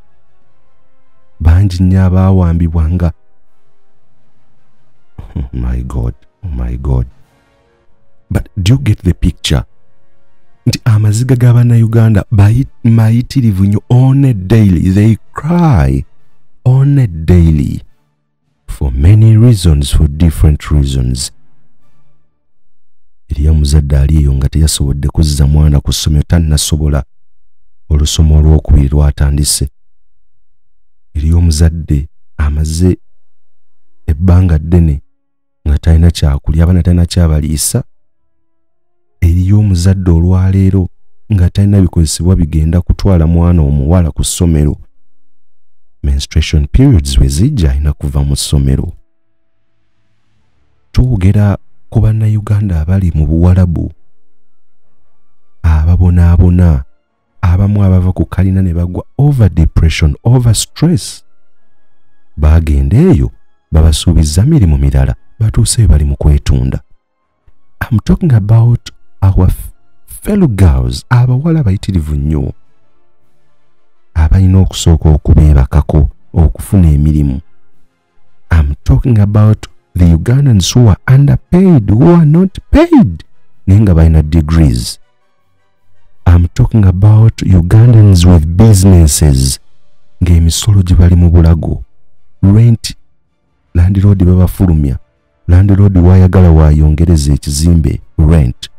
bangi nnyo abaawambibwa nga oh my God, oh my God. But do you get the picture? Nti amaziga g'abannayuganda mayitirivu nnyo on a daily, they cry on a daily. reasons for different reasons. Eriyo omuzadde ali eyo nga teyasobodde kuzza mwana ku ssomero, tannasobola, olusoma olwokubiri lwatandise. Eriyo omuzadde amaze ebbanga ddene nga talina kyakulya, abaana talina kyabaliisa. Eriyo omuzadde olwaleero nga talina bikozesebwa bigenda kutwala mwana omuwala ku ssomero. Menstruation periods we zijja alina kuva mu ssomero. Twogera ku bannayuganda abali mu Buwalabu ababonaabona, abamu abava ku kalina ne bagwa over depression, over stress. Bagenda eyo babasuubiza mirimu mirala, batuuse bali mu kwetunda. I'm talking about our fellow girls, abawala bayitirivu nnyo abalina okusooka okubeebakako okufuna emirimu. I'm talking about the Ugandans who are underpaid, who are not paid, naye nga balina degrees. I'm talking about Ugandans with businesses ng'emisolo gye bali mu bulago, rent, landlord babafulumya, landlord wayagala wayongereza ekizimbe rent.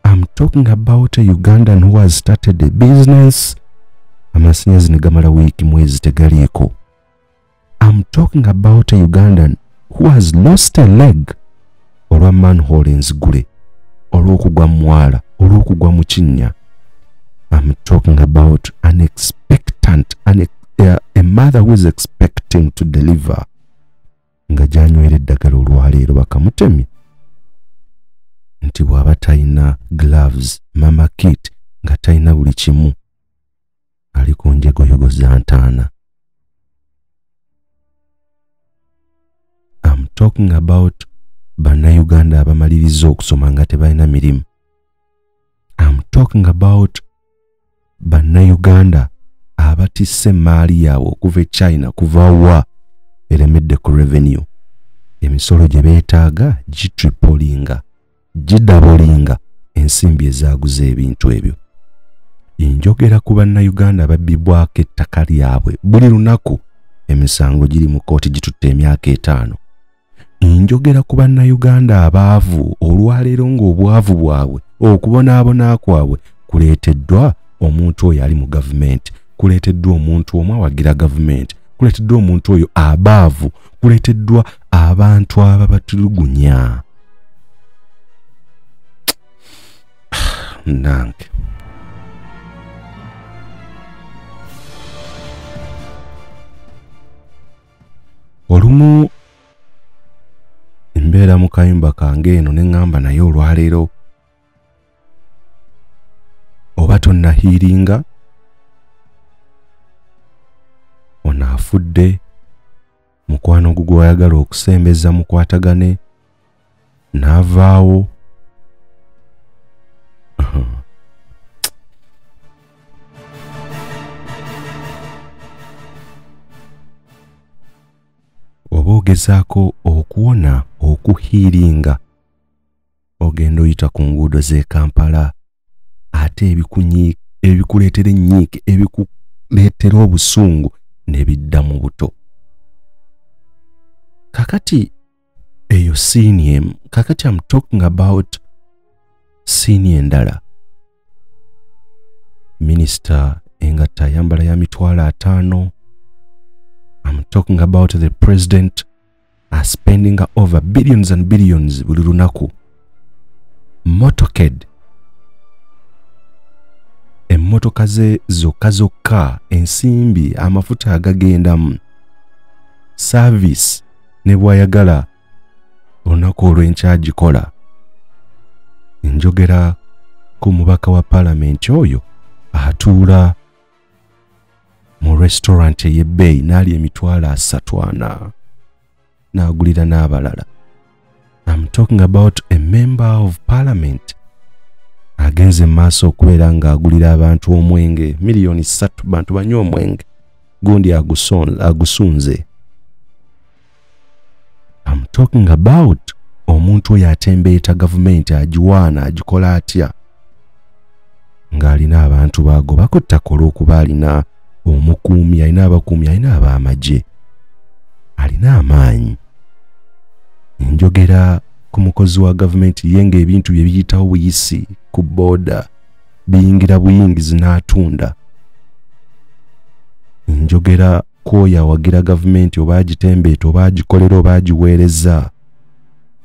I'm talking about a Ugandan who has started a business, amasannyalaze ne gamala wiiki mwezi tegaliiko. I'm talking about a Ugandan who has lost a leg olwa manhole enzigule, olw'okugwa mu mwala, olw'okugwa mu kinnya. I'm talking about an expectant, a mother who is expecting to deliver nga gyanywera eddagala olwaleero bakamutemye nti bw'aba talina gloves, mama kit, nga talina buli kimu, ali ku njegoyego za ntaana. I'm talking about bannayuganda abamaliriza okusoma nga tebalina mirimu. I'm talking about bannayuganda abatisse emaali yaabwe okuva e China, kuva wa, eremedde ku revenue. Emisolo gye beetaaga gitripolinga, gidabolinga ensimbi ezaaguza ebintu ebyo. Njogera ku bannayuganda ababbibwako ettaka lyabwe buli lunaku, emisango giri mu kkooti gitutte emyaka 5. Njogera ku bannayuganda abaavu olwaleero ng'obwavu bwabwe, okubonaabona kwabwe kuleeteddwa omuntu oyo ali mu gavumenti, kuleeteddwa omuntu omu awagira gavumenti, kuleeteddwa omuntu oyo abaavu, kuleeteddwa abantu ababatulugunya. Nange olumu mbeera mu kayumba kange eno ne ŋŋamba, naye olwaleero oba tonnahiiringa, ono afudde, mukwano gwo gw'oyagala okusembeza mukwatagane n'avaawo. Oba ogezaako okuwona, okuhiiringa, ogenda oyita ku nguudo z'e Kampala, ate ebikuleetera ennyiike, ebikuleetera obusungu ne bidda mu buto. Kakati eyo siini emu. Kakati I'm talking about siini endala. Minisita engatta ayambala ya 50,000. I'm talking about the president are spending over billions and billions buli lunaku. Motorcade, emmotoka ze zokka zokka, ensimbi, amafuta agagendamu, service ne bw'ayagala olunaku olw'enkya agikola. Njogera ku mubaka wa paalamenti oyo atuula mu restaurant ey'ebbeeyi n'alya 340,000 n'agulira n'abalala. I'm talking about a member of parliament agenze maaso okubeera ng'agulira abantu omwenge 3 million, bantu banywa omwenge gundi agusunze. I'm talking about omuntu oyo atembeeta gavumenti, agiwaana, agikola atya, ng'alina abantu baagobako ttaka olw'okuba alina omukuumi, alina abakuumi, alina ab'amagye, alina amaanyi. Njogera ku mukozi wa gavumenti ye ng'ebintu bye biyitawo buyisi ku booda, biyingira buyingizi n'atunda. Njogera ku oyo awagira gavumenti oba agitembeeta oba agikolera oba agiweereza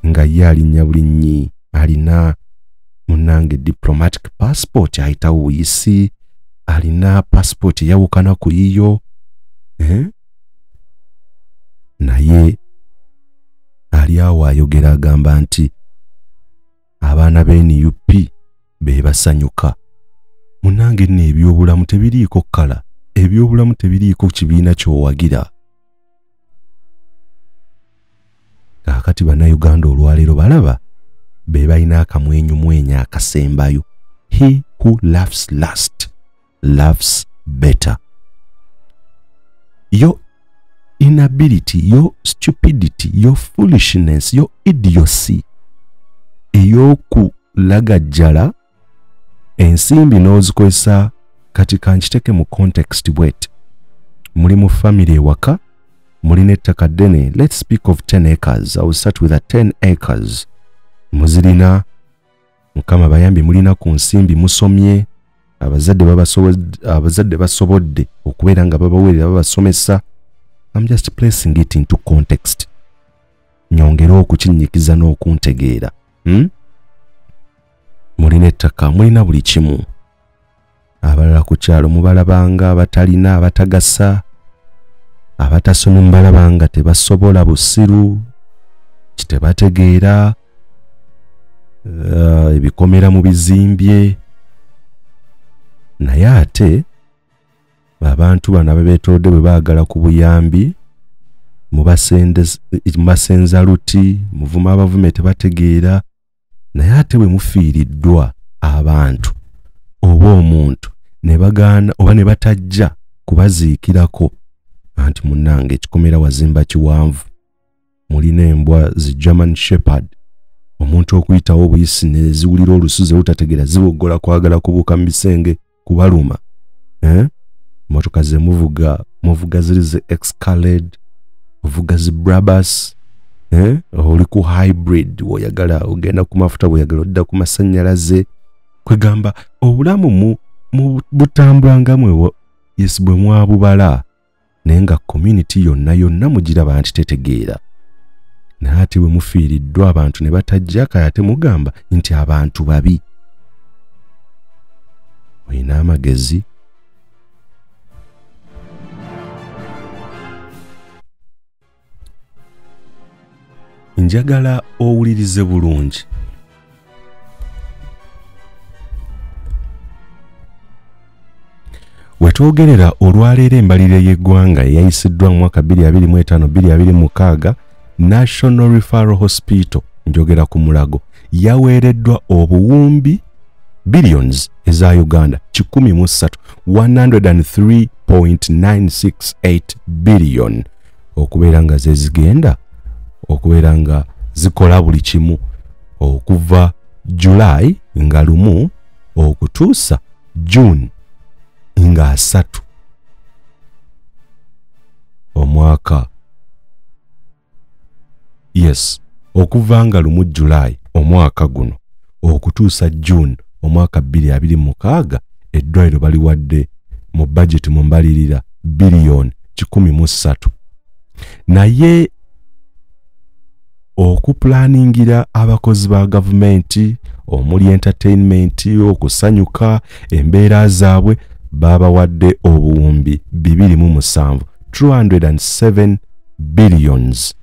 nga ye alinnya bulinnyi, alina munnange diplomatic passport ayitawo buyisi, alina passport eyawukana ku yiyo, Naye ali awo ayogera agamba nti abaana ba NUP be basanyuka. Munnange nno ebyobulamu tebiriiko kkala, ebyobulamu tebiriiko kibiina ky'owagira. Kaakati Bannayuganda olwaleero balaba be balina akamwenyumwenyu akasembayo. He who laughs last laughs better. Your inability, your stupidity, your foolishness, your idiocy ey'okulagajjala ensimbi n'ozikozesa. Kati kankiteke mu context bwet. Muli mu family ewaka, mulina ettaka ddene, let's speak of 10 acres. I will start with a 10 acres. Muzirina, Mukama bayambi, mulina ku nsimbi, musomye, abazadde basobodde okubeera nga babaweerera babasomesa. I'm just placing it into context. Nyongere okukinnyikiza n'okuntegeera. Mulina ettaka, mulina buli kimu. Abalala ku kyalo mubalabanga abatalina, abatagasa, abatasomye mubalabanga tebasobola, busiru, tebategeera, ebikomera mu bizimbye. Naye ate abantu bano ababeetoolodde bwe baagala ku buyambi, mubasenza luti, muvuma abavume tebategeera. Naye ate bwe mufiiriddwa abantu oba omuntu ne bagaana oba ne batajja kubaziikirako, anti munnange ekikomera wazimba kiwanvu, mulina embwa zi German Shepherd, omuntu okuyitawo obuyisi ne ziwulira olusuze lutategeera, ziboggola kwagala kubuuka mu bisenge kubaluma. Motoka ze muvuga, muvuga ziri ze Escalade, ovuga zi Brabus, oli ku hybrid, bw'oyagala ogenda ku mafuta, bw'oyagala odda ku masannyalaze. Kwegamba obulamu mu butambula nga mwe yes bwe mwabubala, naye nga community yonna yonna mugiraba nti tetegeera. Naye ate bwe mufiiriddwa abantu ne batajja, kale ate mugamba nti abantu babi. Olina amagezi? Njagala owulirize bulungi. Wetwogerera olwaleero embalirira y'eggwanga eyayisiddwa mu mwaka 2025-2026, National Referral Hospital, njogera ku Mulago, yaweereddwa obuwumbi billions eza Uganda 103, 103.968 billion, okubeera nga ze zigenda okubeera nga zikola buli kimu okuva July nga 1 okutuusa June nga 3 omwaka. Yes, okuva nga 1 July omwaka guno okutuusa June omwaka 2026, eddwaliro baliwadde mu budget mu mbalirira biliyoni 103. Naye okupulaningira abakozi ba gavumenti omuli entertainment, okusanyuka, embeera zaabwe, babawadde obuwumbi 27, 207 billions.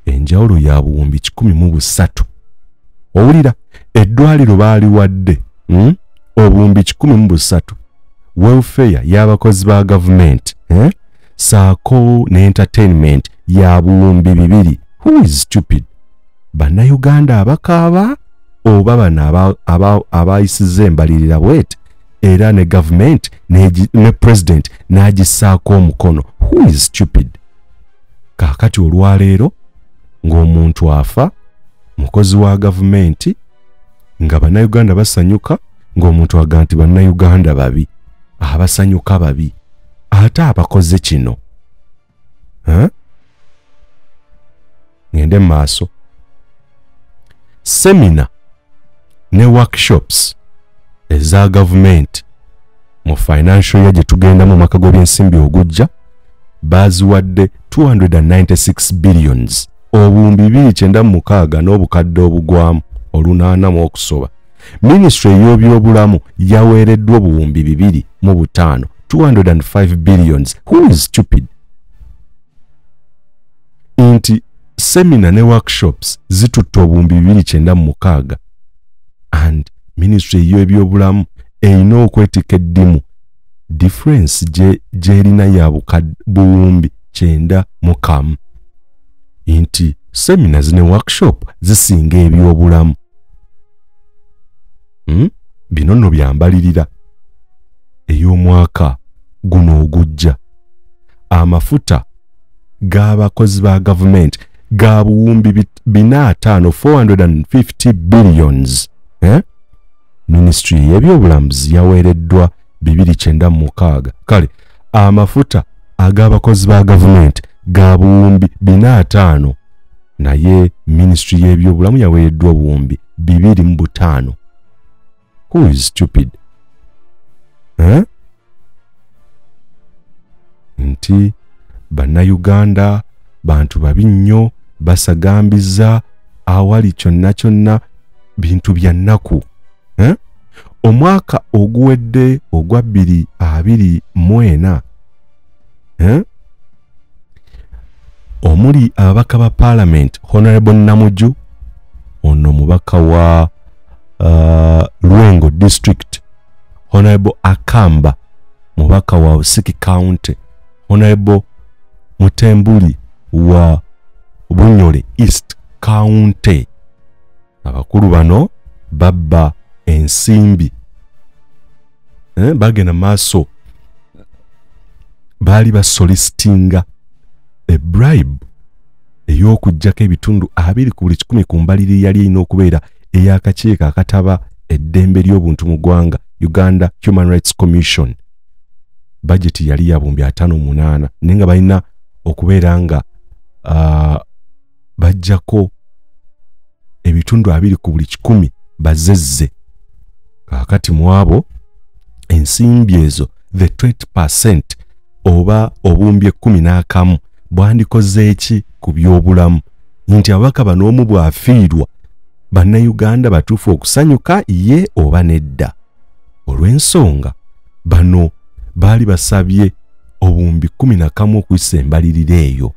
Enjawulo ya buwumbi 103. Owulira, eddwaliro baaliwadde obuwumbi 103, welfare y'abakozi ba gavumenti, saako ne entertainment ya buwumbi 2. Who is stupid? Bannayuganda abakaaba oba bano abayisizza embalirira bwete, era ne gavumenti ne president n'agissaako omukono? Who is stupid? Kaakati olwaleero ng'omuntu afa, mukozi wa gavumenti, nga Bannayuganda basanyuka, ng'omuntu agamba nti Bannayuganda babi, abasanyuka babi, ate abakoze kino. Ngende mu maaso. Seminar ne workshops eza gavumenti mu financial year gye tugenda mu mwaka gw'ebyensimbi ogujja baziwadde 296 billions, obuwumbi 296 n'obukadde obugwamu 800 mu okusoba. Ministry ey'ebyobulamu yaweereddwa obuwumbi 205, 205 billions. Who is stupid? Nti seminar ne workshops zitutte obuwumbi 296 and ministry ey'ebyobulamu erina okwetikka eddimu difference gy'erina ya buwumbi 91. Nti seminars ne workshop zisinga ebyobulamu. Bino nno byambalirira ey'omwaka guno ogujja. Amafuta g'abakozi ba gavumenti ga buwumbi 405, 450 billions. Ministry y'ebyobulambuzi yaweereddwa 296. Kale amafuta ag'abakozi ba gavumenti ga buwumbi 405, naye ministry y'ebyobulamu yaweereddwa obuwumbi 205. Who is stupid? Nti bannayuganda bantu babi nnyo, basagambiza awali kyonna kyonna, bintu bya nnaku. Omwaka oguwedde ogwa 2024, omuli ababaka ba parliament Honorable Namuju, ono mubaka wa Lwengo District, Honorable Akamba mubaka wa Usiki County, Honorable Mutembuli wa Bunyole East County. Abakulu bano babba ensimbi, bagenda maaso, baali basolicitinga a bribe ey'okuggyako ebitundu 20 ku buli 1 ku mbalirira yali erina okubeera ey'akakiiko akataba eddembe ly'obuntu mu ggwanga, Uganda Human Rights Commission. Budget yali ya buwumbi 58, naye nga balina okubeera nga bajjako ebitundu 20 ku buli 1 bazezze. Kaakati mu abo ensimbi ezo the 20% oba obuwumbi 11 bwandikoze eki ku byobulamu? Nti ababaka bano omu bw'afiirwa, bannayuganda batuufu okusanyuka ye oba nedda? Olw'ensonga bano baali basabye obuwumbi 11 okuyisa embalirira eyo,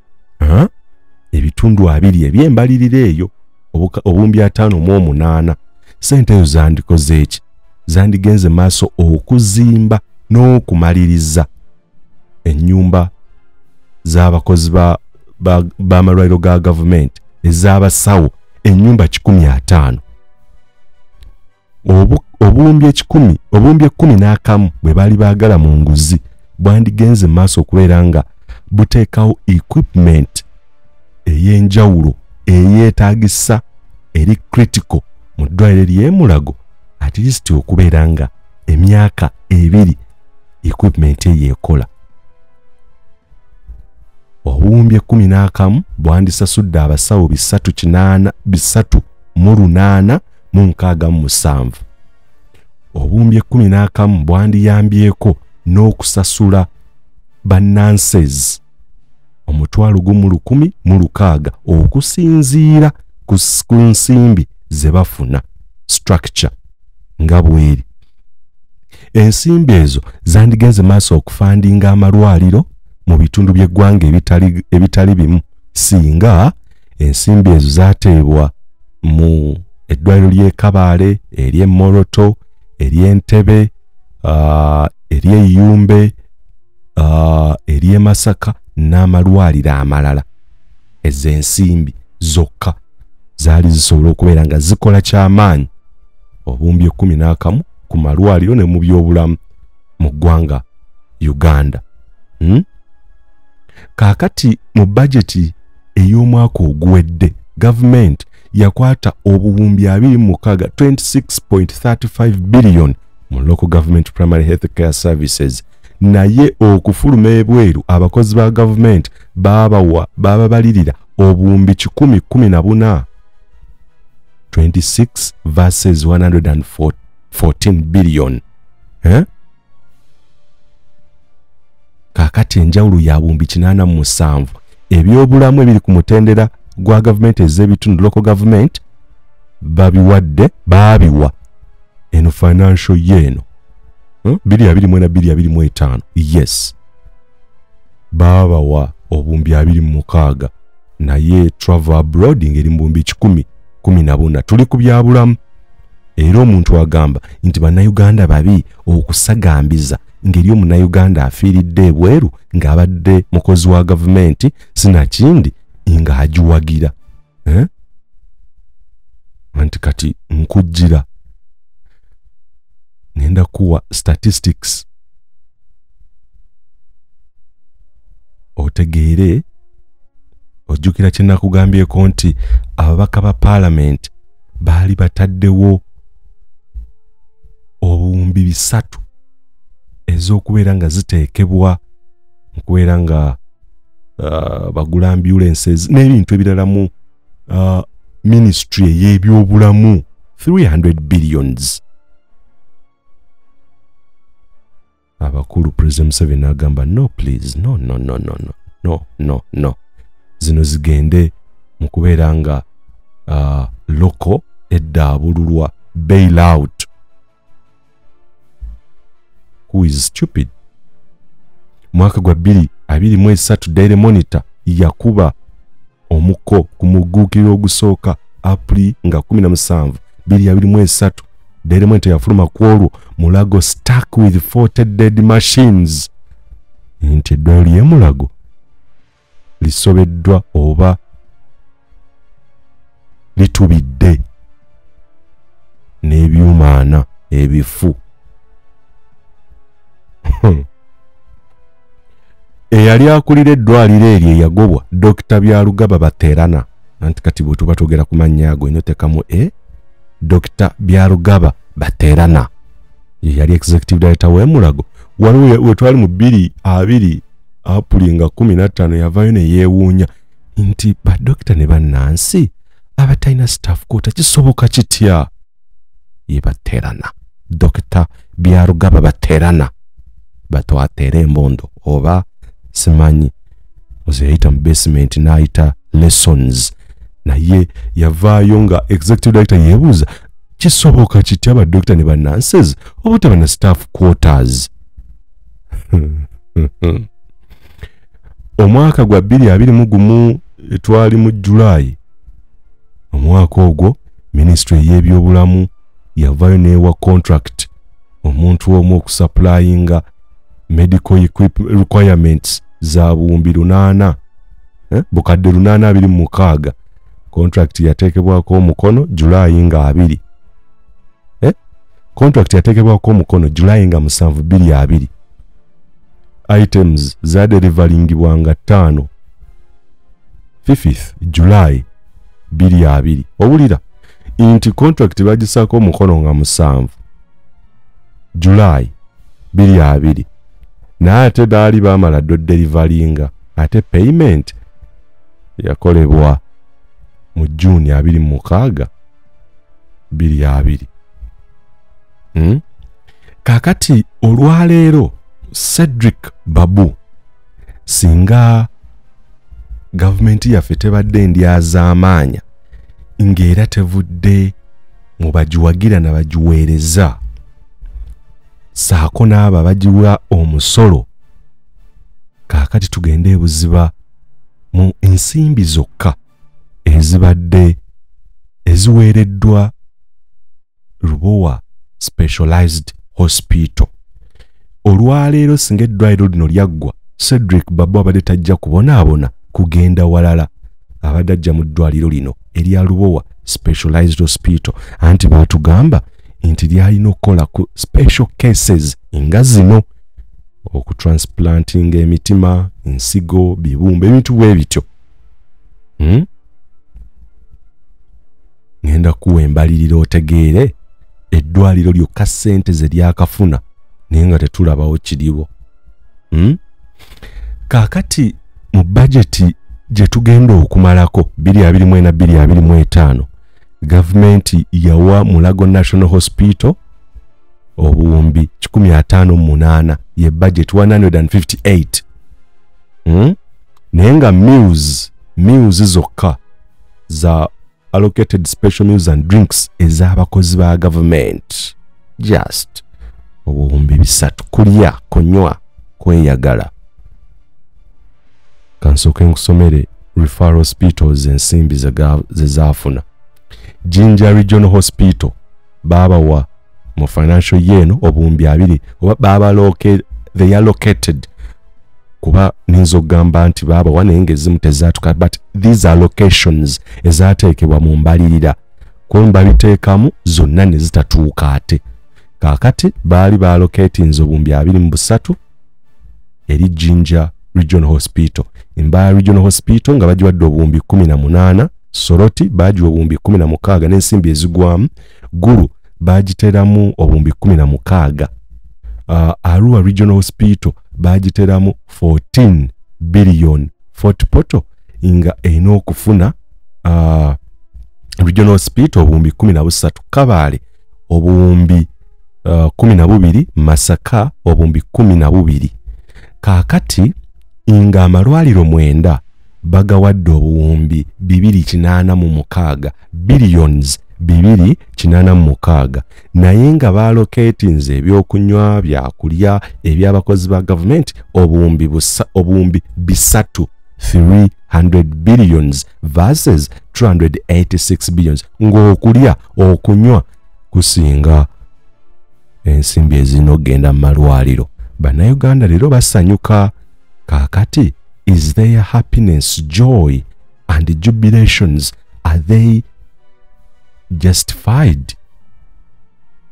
ebitundu 20 eby'embalirira eyo, obuwumbi 58. Sente ezo zandikoze eki? Zandigenze maaso okuzimba n'okumaliriza ennyumba z'abakozi b'amalwaliro ga gavumenti, ez'abasawo, ennyumba 150. Obuwumbi 100, obuwumbi 11 bwe baali baagala mu nguzi bwandigenze maaso okubeera nga buteekawo equipment ey'enjawulo eyeetaagisa eri critical mu ddwaliro ly'e Mulago, at least okubeera nga emyaka 2 equipment eyo ekola. Obuwumbi 11 bwandisasudde abasawo 308 367. Obuwumbi 11 bwandiyambyeko n'okusasula bannanses 1,160 okusinziira ku nsimbi ze bafuna, structure nga bweri. Ensimbi ezo zandigenze maaso okufundinga amalwaliro mu bitundu by'eggwanga ebitali bimu, singa ensimbi ezo zateebwa mu eddwaliro ly'e Kabaale, ery'e Moroto, ery'Entebbe, ery'e Yumbe, ery'e Masaka n'amalwaliro amalala. Ezo ensimbi zokka zaali zisobola okubeera nga zikola kyamaanyi, obuwumbi 11 ku malwaliro ne mu byobulamu mu ggwanga Uganda. Kaakati mu bajeti ey'omwaka oguwedde, gavumenti yakwata obuwumbi 26, 26.35 billion mu local government primary health care services, naye okufuluma ebweru abakozi ba gavumenti babawa bababalirira obuwumbi 114. 26 versus 114 billion. Kakati enjawulo ya buwumbi 87. Ebyobulamu ebiri ku mutendera gwa gavumenti ez'ebitundu, local government, babiwadde, babiwa eno financial year eno 2024 2025. Yes, babawa obuwumbi 26, naye travel abroad ngeri buwumbi 114. Tuli ku byabulamu. Era omuntu agamba nti bannayuganda babi okusagambiza ngeri omunnayuganda afiiridde ebweru ng'abadde mukozi wa gavumenti sinakindi ng'agiwagira. Anti kati nkujjira ngenda kuwa statistics otegeere. Ojjukira kye nakugambyeko nti ababaka ba paalamenti baali bataddewo obuwumbi 3 ez'okubeera nga ziteekebwa okubeera nga bagula ambulances n'ebintu ebirala mu ministry ey'ebyobulamu, 300 billions. Abakulu President Museveni agamba no please, no no no no no no no no, zino zigende mu kubeera nga loko eddaabululwa, bail out. Who is stupid? Mwaka gwa 2023 Daily Monitor yakuba omuko ku muguukiriro ogusooka April nga 17 2023. Daily Monitor yafuluma ku olwo, Mulago stuck with 40 dead machines. Nti eddwaliro ly'e Mulago lisobeddwa oba litubidde n'ebyuma ebifu. Eyali akulira eddwaliro eryo eyagobwa Dr. Byarugaba Baterana. Anti kati bwe tuba twogera ku mannya ago eno teekamu Dr. Byarugaba Baterana ye yali executive director w'e Mulago. Waliwo we twali mu 2020 April nga 15 yavaayo ne yeewuunya nti badokita ne bannansi abatalina staff quota kisoboka kitya? Ye Baterana, Dr. Byarugaba Baterana, batwatere embondo oba simanyi oze yayita mu basement n'ayita lessons, naye yavaayo nga executive director yeebuuza kisoboka kitya badokita ne bannanses obutaba na staff quarters. Omwaka gwa 2021 twali mu July. Omwaka ogwo ministry ey'ebyobulamu yavaayo n'ewa contract omuntu omu okusupplyinga medical equipment requirements za buwumbi 8, bukadde 826. Contract yateekebwako omukono July nga 2. Contract yateekebwako omukono July nga 7 2020. Items zadeliveringbwanga 5 5th July 2020. Owulira nti contract bagisaako omukono nga 7 July 2020, naye ate baali baamala ddo deliveringa, ate payment yakolebwa mu June 26 2020. Kakati olwaleero Cedric Babu, singa gavumenti yaffe tebadde ndyazaamaanya ng'era tevudde mu bagiwagira na bagiweereza saako n'abo abagiwa omusolo, kaakati tugende ebuziba mu ensimbi zokka ezibadde eziweereddwa Lubowa Specialized Hospital. Olwaleero singa eddwaliro lino lyaggwa, Cedric Babu abadde tajja kubonaabona kugenda walala, abadde ajja mu ddwaliro lino erya Lubowa Specialized Hospital. Anti baatugamba nti lyalina okukola ku special cases nga zino, okutransplantinga emitima, ensigo, bibumba, ebintu bwe bityo. Ngenda kuwa embalirira otegeere eddwaliro lyokka ssente ze lyakafuna naye nga tetulabawo kiriwo. Kaakati mu bajeti gye tugenda okumalako 2024 2025, Gavumenti yawa Mulago National Hospital obuwumbi 158, ye budget 158. Naye nga meals zokka za allocated special meals and drinks ez'abakozi ba government just obuwumbi 3, kulya, kunywa, kweyagala. Kansooke nkusomere referral hospitals ensimbi ze zaafuna. Jinja Regional Hospital baabawa mu financial year eno obuwumbi 2, oba baabaloke, they allocated, kuba ninza okugamba nti baabawa naye ng'ezimu tezaatuka, but these allocations ezaateekebwa mu mbalirira kumba biteekamu zonna ne zitatuuka. Ate kaakati baali baallocatinze obuwumbi 23 eri Jinja Regional Hospital. Mbarara Regional Hospital nga bagiwadde obuwumbi 18, Soroti bagiwa obuwumbi 16 n'ensimbi ezigwamu, Gulu bagiteramu obuwumbi 16, Arua Regional Hospital bagiteramu 14 billion. Fort Portal nga erina okufuna Regional Hospital obuwumbi 13, Kabale obuwumbi 12, Masaka obuwumbi 12. Kaakati nga amalwaliro 9 bagawadde obuwumbi 286, billions 286, naye nga baalocatinze ebyokunywa, byakulya eby'abakozi ba gavumenti obuwumbi 3, 300 billions versus 286 billions, ng'okulya okunywa kusinga ensimbi ezirina okugenda mu malwaliro. Bannayuganda leero basanyuka. Kaakati is their happiness, joy and jubilations, are they justified?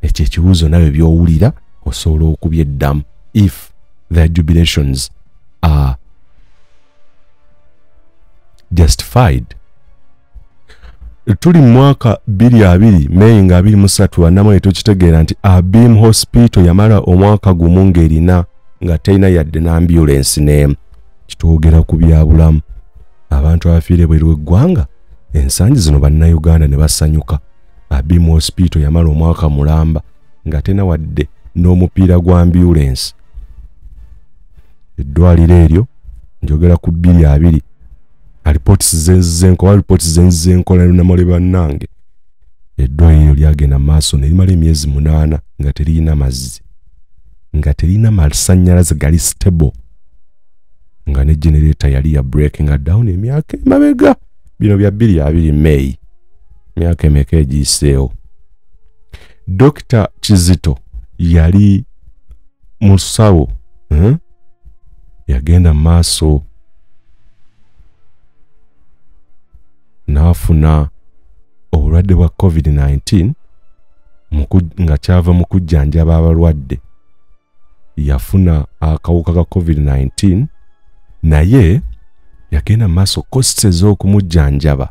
Ekyo ekibuuzo nawe by'owulira osobola okubyeddamu, if their jubilations are justified. Tuli mu mwaka 2020 May nga 23, bannamwe tukitegeera nti Abim Hospital yamala omwaka gumu ng'erina nga terina yadde n'ambulance n'emu. Kitwogera ku byabulamu, abantu abafiire bweru w'eggwanga ensangi zino bannayuganda ne basanyuka. Abim Hospital yamala omwaka mulamba nga terina wadde n'omupiira gwa ambulance. Eddwaliro eryo njogera ku 2020, alipooti zenkola, alipooti zenkola namale bannange. Eddwaliro lyagenda maaso ne limala emyezi 8 nga teriyina mazzi, nga teriyina masannyalaze gali stable, nga ne generator yali ya breaking down emyaka emabega. Bino bya 2020 May, emyaka emeka egiyiseewo. Dr. Kizito yali musawo, yagenda maaso n'afuna obulwadde bwa COVID-19 nga kyava mu kujjanjaba abalwadde. Yafuna akawuka ka COVID-19, naye yagenda maaso costs ez'okumujjanjaba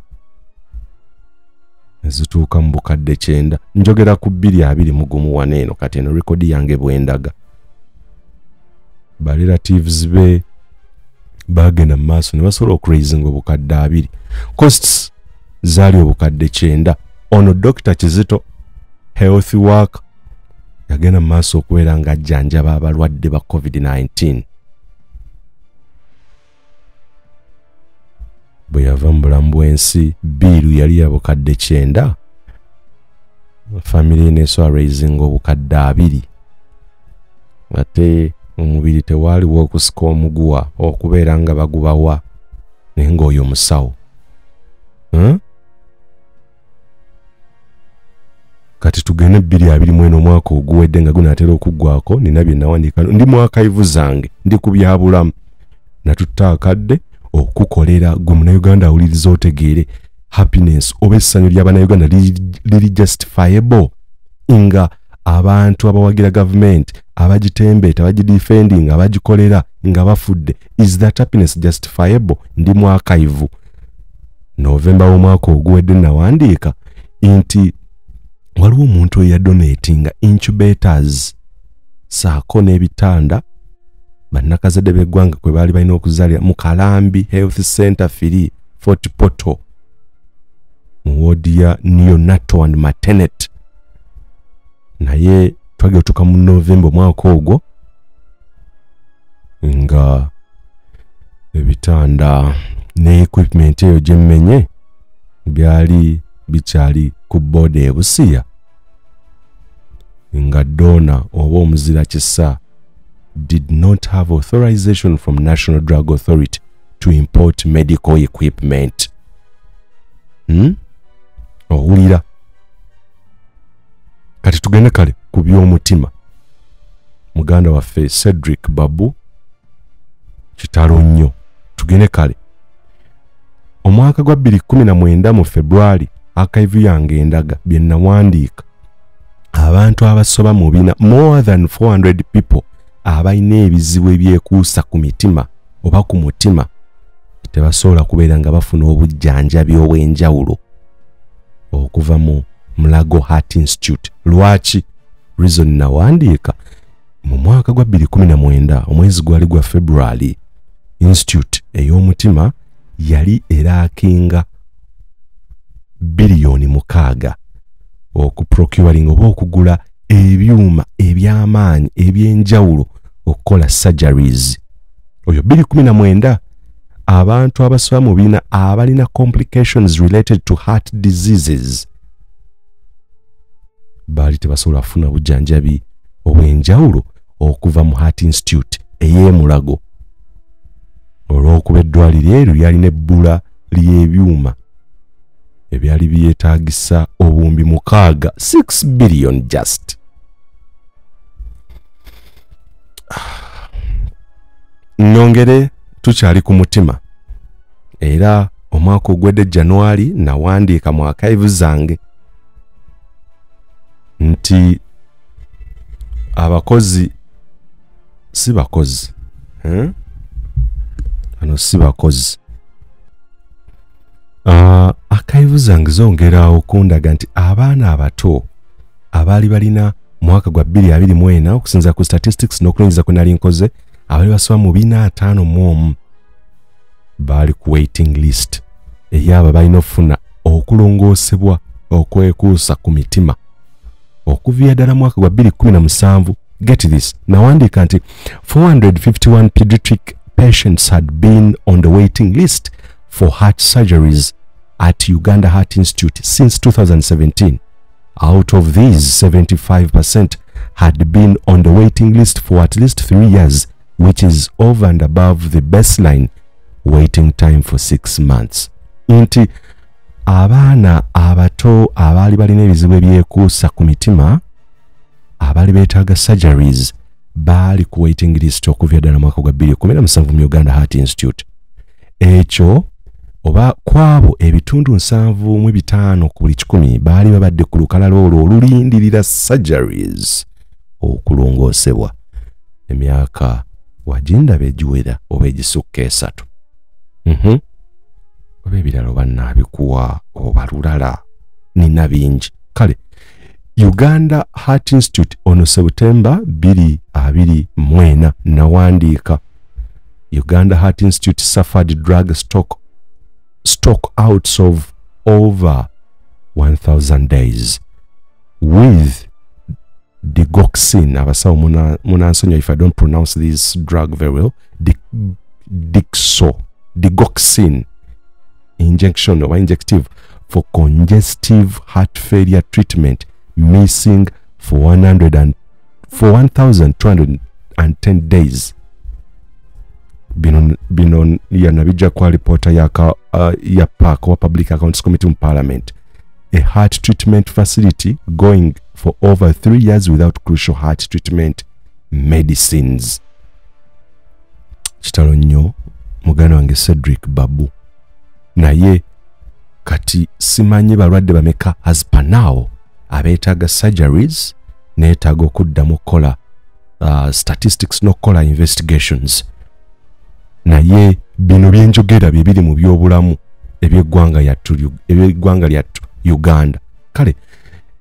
ezituuka mu bukadde 9. Njogera ku 2021 wano eno, kati eno rekodi yange bwendaga. Ba relatives be bagenda maaso ne basobola okuraisinga obukadde 2. Costs zaali obukadde 9. Ono Dr. Kizito health work yagenda maaso okubeera nga ajjanjaba abalwadde ba COVID-19. Bwe yava mu bulamu bw'ensi, biiru yali ya bukadde 9, family nesobola raisinga obukadde 2. Ate omubiri tewaaliwo okusika omuguwa okubeera nga bagubawa, naye ng'oyo musawo. Kati tugende 2021 omwaka oguwedde nga gunaatera okuggwako, nina bye nawandiika, ndi mu archive zange, ndi ku byabulamu. Natutta akadde okukolera gwe munnayuganda awuliriza otegeere happiness oba essanyu ly'abannayuganda liri justifiable, nga abantu abawagira gavumenti, abagitembeeta, abagidefending, abagikolera nga bafudde. Is that happiness justifiable? Ndi mu archive. Novemba w'omwaka oguwedde nawandiika nti waliwo omuntu eyadonatinga incubators saako n'ebitanda bannakazadde b'eggwanga kwe baali balina okuzaalira mu Kalambi Health Center 3 Fort Portal. mu wodi ya neonatal and maternity. Naye twagenda otuuka mu November omwaka ogwo nga ebitanda ne equipment eyo gyemmenye byali bikyali ku boda e Busia, nga dona oba omuzira kisa did not have authorization from National Drug Authority to import medical equipment. Owulira. Kati tugende kale ku by'omutima. Muganda waffe Cedric Babu, kitalo nnyo. Tugende kale. Omwaka gwa 2019 mu February, archive yange endaga bye nawandiika abantu abasoba mu bina, more than 400 people abalina ebizibu ebyekuusa ku mitima oba ku mutima tebasobola kubeera nga bafuna obujjanjabi obw'enjawulo okuva mu Mulago Heart Institute. Lwaki? Reason nawandiika mu mwaka gwa 2019 omwezi gwali gwa February, Institute ey'omutima yali erakinga biliyoni 6 okuprocuring oba okugula ebyuma eby'amaanyi eby'enjawulo okukola surgeries. Oyo 2019 abantu abasoba mu bina abalina complications related to heart diseases baali tebasobola kufuna bujjanjabi obw'enjawulo okuva mu Heart Institute ey'e Mulago, olw'okuba eddwaliro eryo lyalina ebbula ly'ebyuma ebyali byetaagisa obuwumbi 6, 6 billion just. Nyongere tukyali ku mutima, era omwaka ogwedde January nawandiika mu archive zange nti abakozi si bakozi, Ano si bakozi. Archive zange zongera okundaga nti abaana abato abaali balina mwaka gwa 2024 okusinziira ku statistics n'okulengeza kwe nali nkoze, abaali basoba mu 451 baali ku waiting list ey'abo balina okufuna okulongoosebwa okwekuusa ku mitima okuviira ddala mwaka gwa 2017. Get this, nawandiika nti 451 pediatric patients had been on the waiting list for heart surgeries at Uganda Heart Institute since 2017. Out of these, 75% had been on the waiting list for at least 3 years, which is over and above the baseline waiting time for 6 months. Nti abaana abato abaali balina ebizibu ebyekuusa ku mitima abaali beetaaga surgeries baali ku waiting list okuva ddala mwaka gwa 2017 mu Uganda Heart Institute. Ekyo oba kwabo ebitundu 75 ku buli 100 baali babadde ku lukalala olwo olulindirira surgeries okulongoosebwa emyaka wagindaba egiwera oba egisukka 3. Oba ebirala oba nnaabikuwa oba lulala, nina bingi. Kale Uganda Heart Institute ono September 2024 nawandiika Uganda Heart Institute suffered drug stock outs of over 1000 days with digoxin. Abasawo munansonyiwa if I don't pronounce this drug very well. Digoxin injection or injective for congestive heart failure treatment missing for 1210 days. Bino yanabijja kwa reporter ya PAC wa Public Accounts Committee in Parliament. A heart treatment facility going for over 3 years without crucial heart treatment medicines. Kitalo nnyo muganda wange Cedric Babu. Naye kati simanyi balwadde bameka as per now abeetaaga surgeries, neetaaga okuddamu okukola statistics n'okukola investigations. Naye bino byenjogera bye biri mu byobulamu eby'eggwanga lyattu Uganda. Kale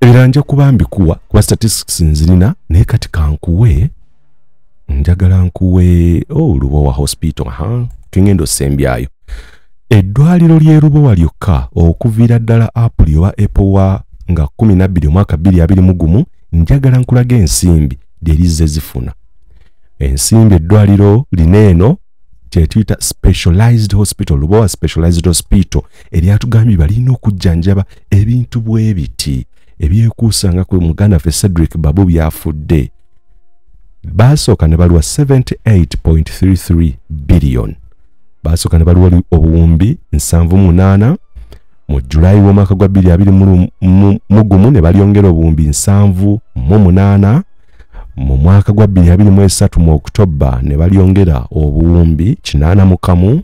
ebirala nja kuba mbikuwa kuba statistics nzirina, naye kati kankuwe, njagala nkuwe Lubowa Hospital. Kengendo osembyayo. Eddwaliro ly'e Lubowa lyokka okuviira ddala Apuli oba Epowa nga 12 omwaka 2021, njagala nkulaga ensimbi lye zifuna. Ensimbi eddwaliro lino eno kyetuyita specialized hospital, Lubowa Specialized Hospital, eryatugambye balina okujjanjaba ebintu bwe biti ebyekuusa nga ku muganda waffe Cedric Babu byafudde. Baasooka ne baluwa 78.33 billion, baasooka ne baluwa obuwumbi 78 mu Julayi w'omwaka gwa 2021, ne balyongera obuwumbi 78 mu mwaka gwa 2023 mu Oktoba, ne balyongera obuwumbi 81.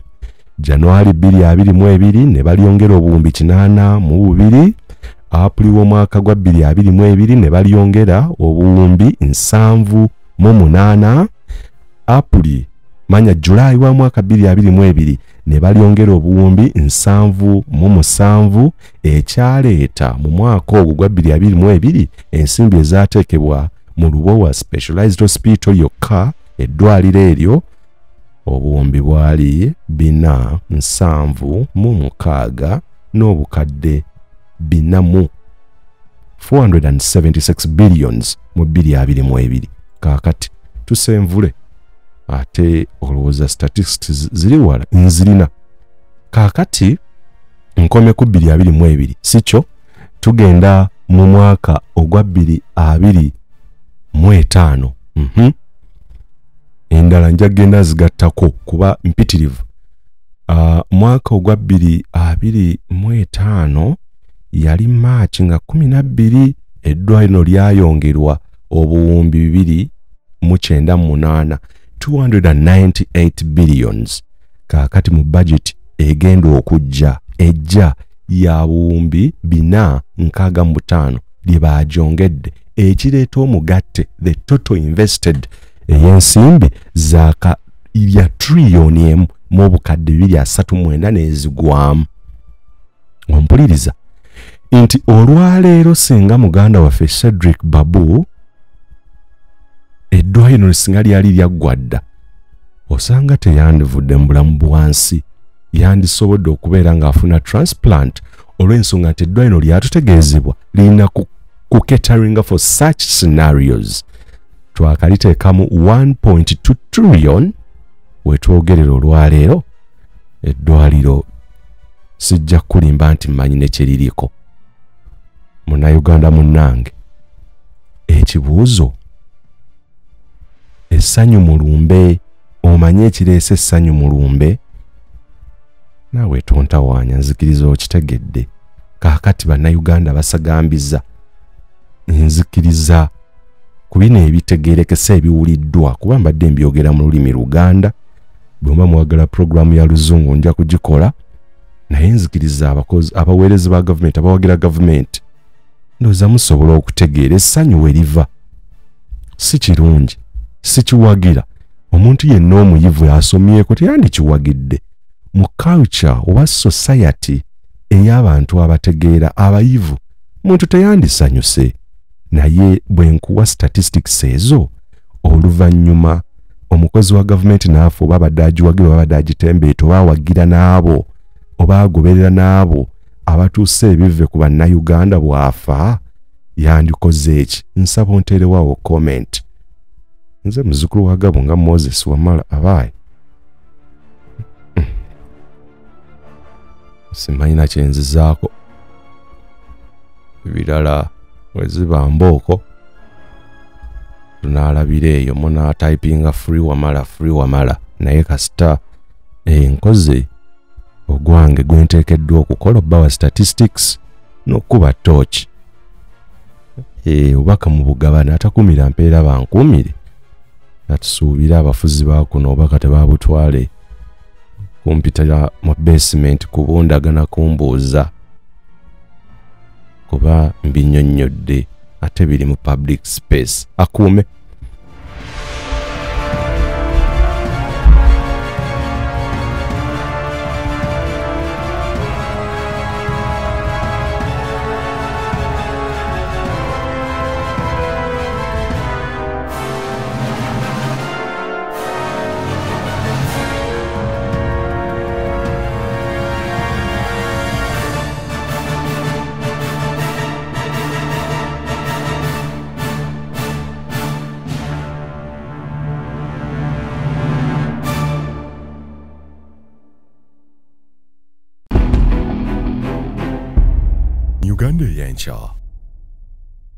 Januari 2022 ne balyongera obuwumbi 82. Apuli w'omwaka gwa 2022 ne balyongera obuwumbi 78. Apuli manya Julayi wa mwaka 2022 ne balyongera obuwumbi 77, ekyaleeta mu mwaka ogwo gwa 2022 ensimbi ezaateekebwa mu Lubowa Specialized Hospital yokka, eddwaliro eryo, obuwumbi bwali 476 n'obukadde 4 476 billions mu 2022. Kaakati tusenvule, ate olowooza statistics ziri wala? Nzirina. Kaakati nkome ku 2022, si kyo? Tugenda mu mwaka ogwa 2025. Endala njagenda zigattako kuba mpitirivu. Mwaka ogwa 2025 yali Maachi nga 12, eddwaliro lyayongerwa obuwumbi 298, 298 billions. Kaakati mu budget egenda okujja ejja ya buwumbi 465 lye bagyongedde, ekireeta omugatte, the total invested ey'ensimbi zaaka ya triliyoni 1 mu obukadde 239 n'ezigwamu. Ompuliriza nti olwaleero singa muganda waffe Cedric Babu eddwaliro singa lyali lyaggwa dda, osanga teyandivudde mu bulamu bwansi, yandisobodde okubeera ng'afuna transplant, olw'ensonga nti eddwaliro lyatutegeezebwa lirina ku catering for such scenarios. Twakaliteekamu 1.2 trillion wetwogerera olwaleero. Eddwaliro sijja kulimba nti mmanyi ne kyeririko. Munnayuganda munnange, ekibuuzo, essanyu mulumbe, omanye ekireese essanyu mulumbe? Naawe tontawaanya, nzikiriza okitegedde. Kaakati bannayuganda basagambiza, nzikiriza ku bino ebitegeerekesa ebiwuliddwa, kuba mbadde mbyogera mu lulimi Luganda. Bwe muba mwagala puroguramu ya Luzungu nja kugikola, naye nzikiriza abakozi, abaweereza ba gavumenti, abawagira gavumenti, ndowooza musobola okutegeera essanyu we liva. Si kirungi, sikiwagira. Omuntu yenna omuyivu asomyeko teyandikiwagidde. Mu culture oba society ey'abantu abategeera, abayivu, muntu teyandisanyuse. Naye bwe nkuwa statistics ezo, oluvannyuma omukozi wa gavumenti n'afa, oba abadde agiwagira oba abadde agitembeeta oba awagira n'abo oba agoberera n'abo abatuuse ebive ku bannayuganda, bw'afa yandikoze eki? Nsaba onteerewawo comment. Nze muzzukulu wa Gabo nga Moses Wamala. Abaayi, simanyi nakyenzizaako ebirala. Weziba mbooko tunaalabira eyo, munatypinga "free Wamala, free Wamala", naye kasita nkoze ogwange gwenteekeddwa okukola, obbawa statistics n'okkuba torch. Obubaka mu bugabana, atakumira mpeera bankuumire. Atusuubire abafuzi ba kuno obubaka tebabutwale kumpitira mu basement kubundagana kumbuuza, kuba mbinnyonnyodde ate biri mu public space. Akuume. Uganda ey'enkya.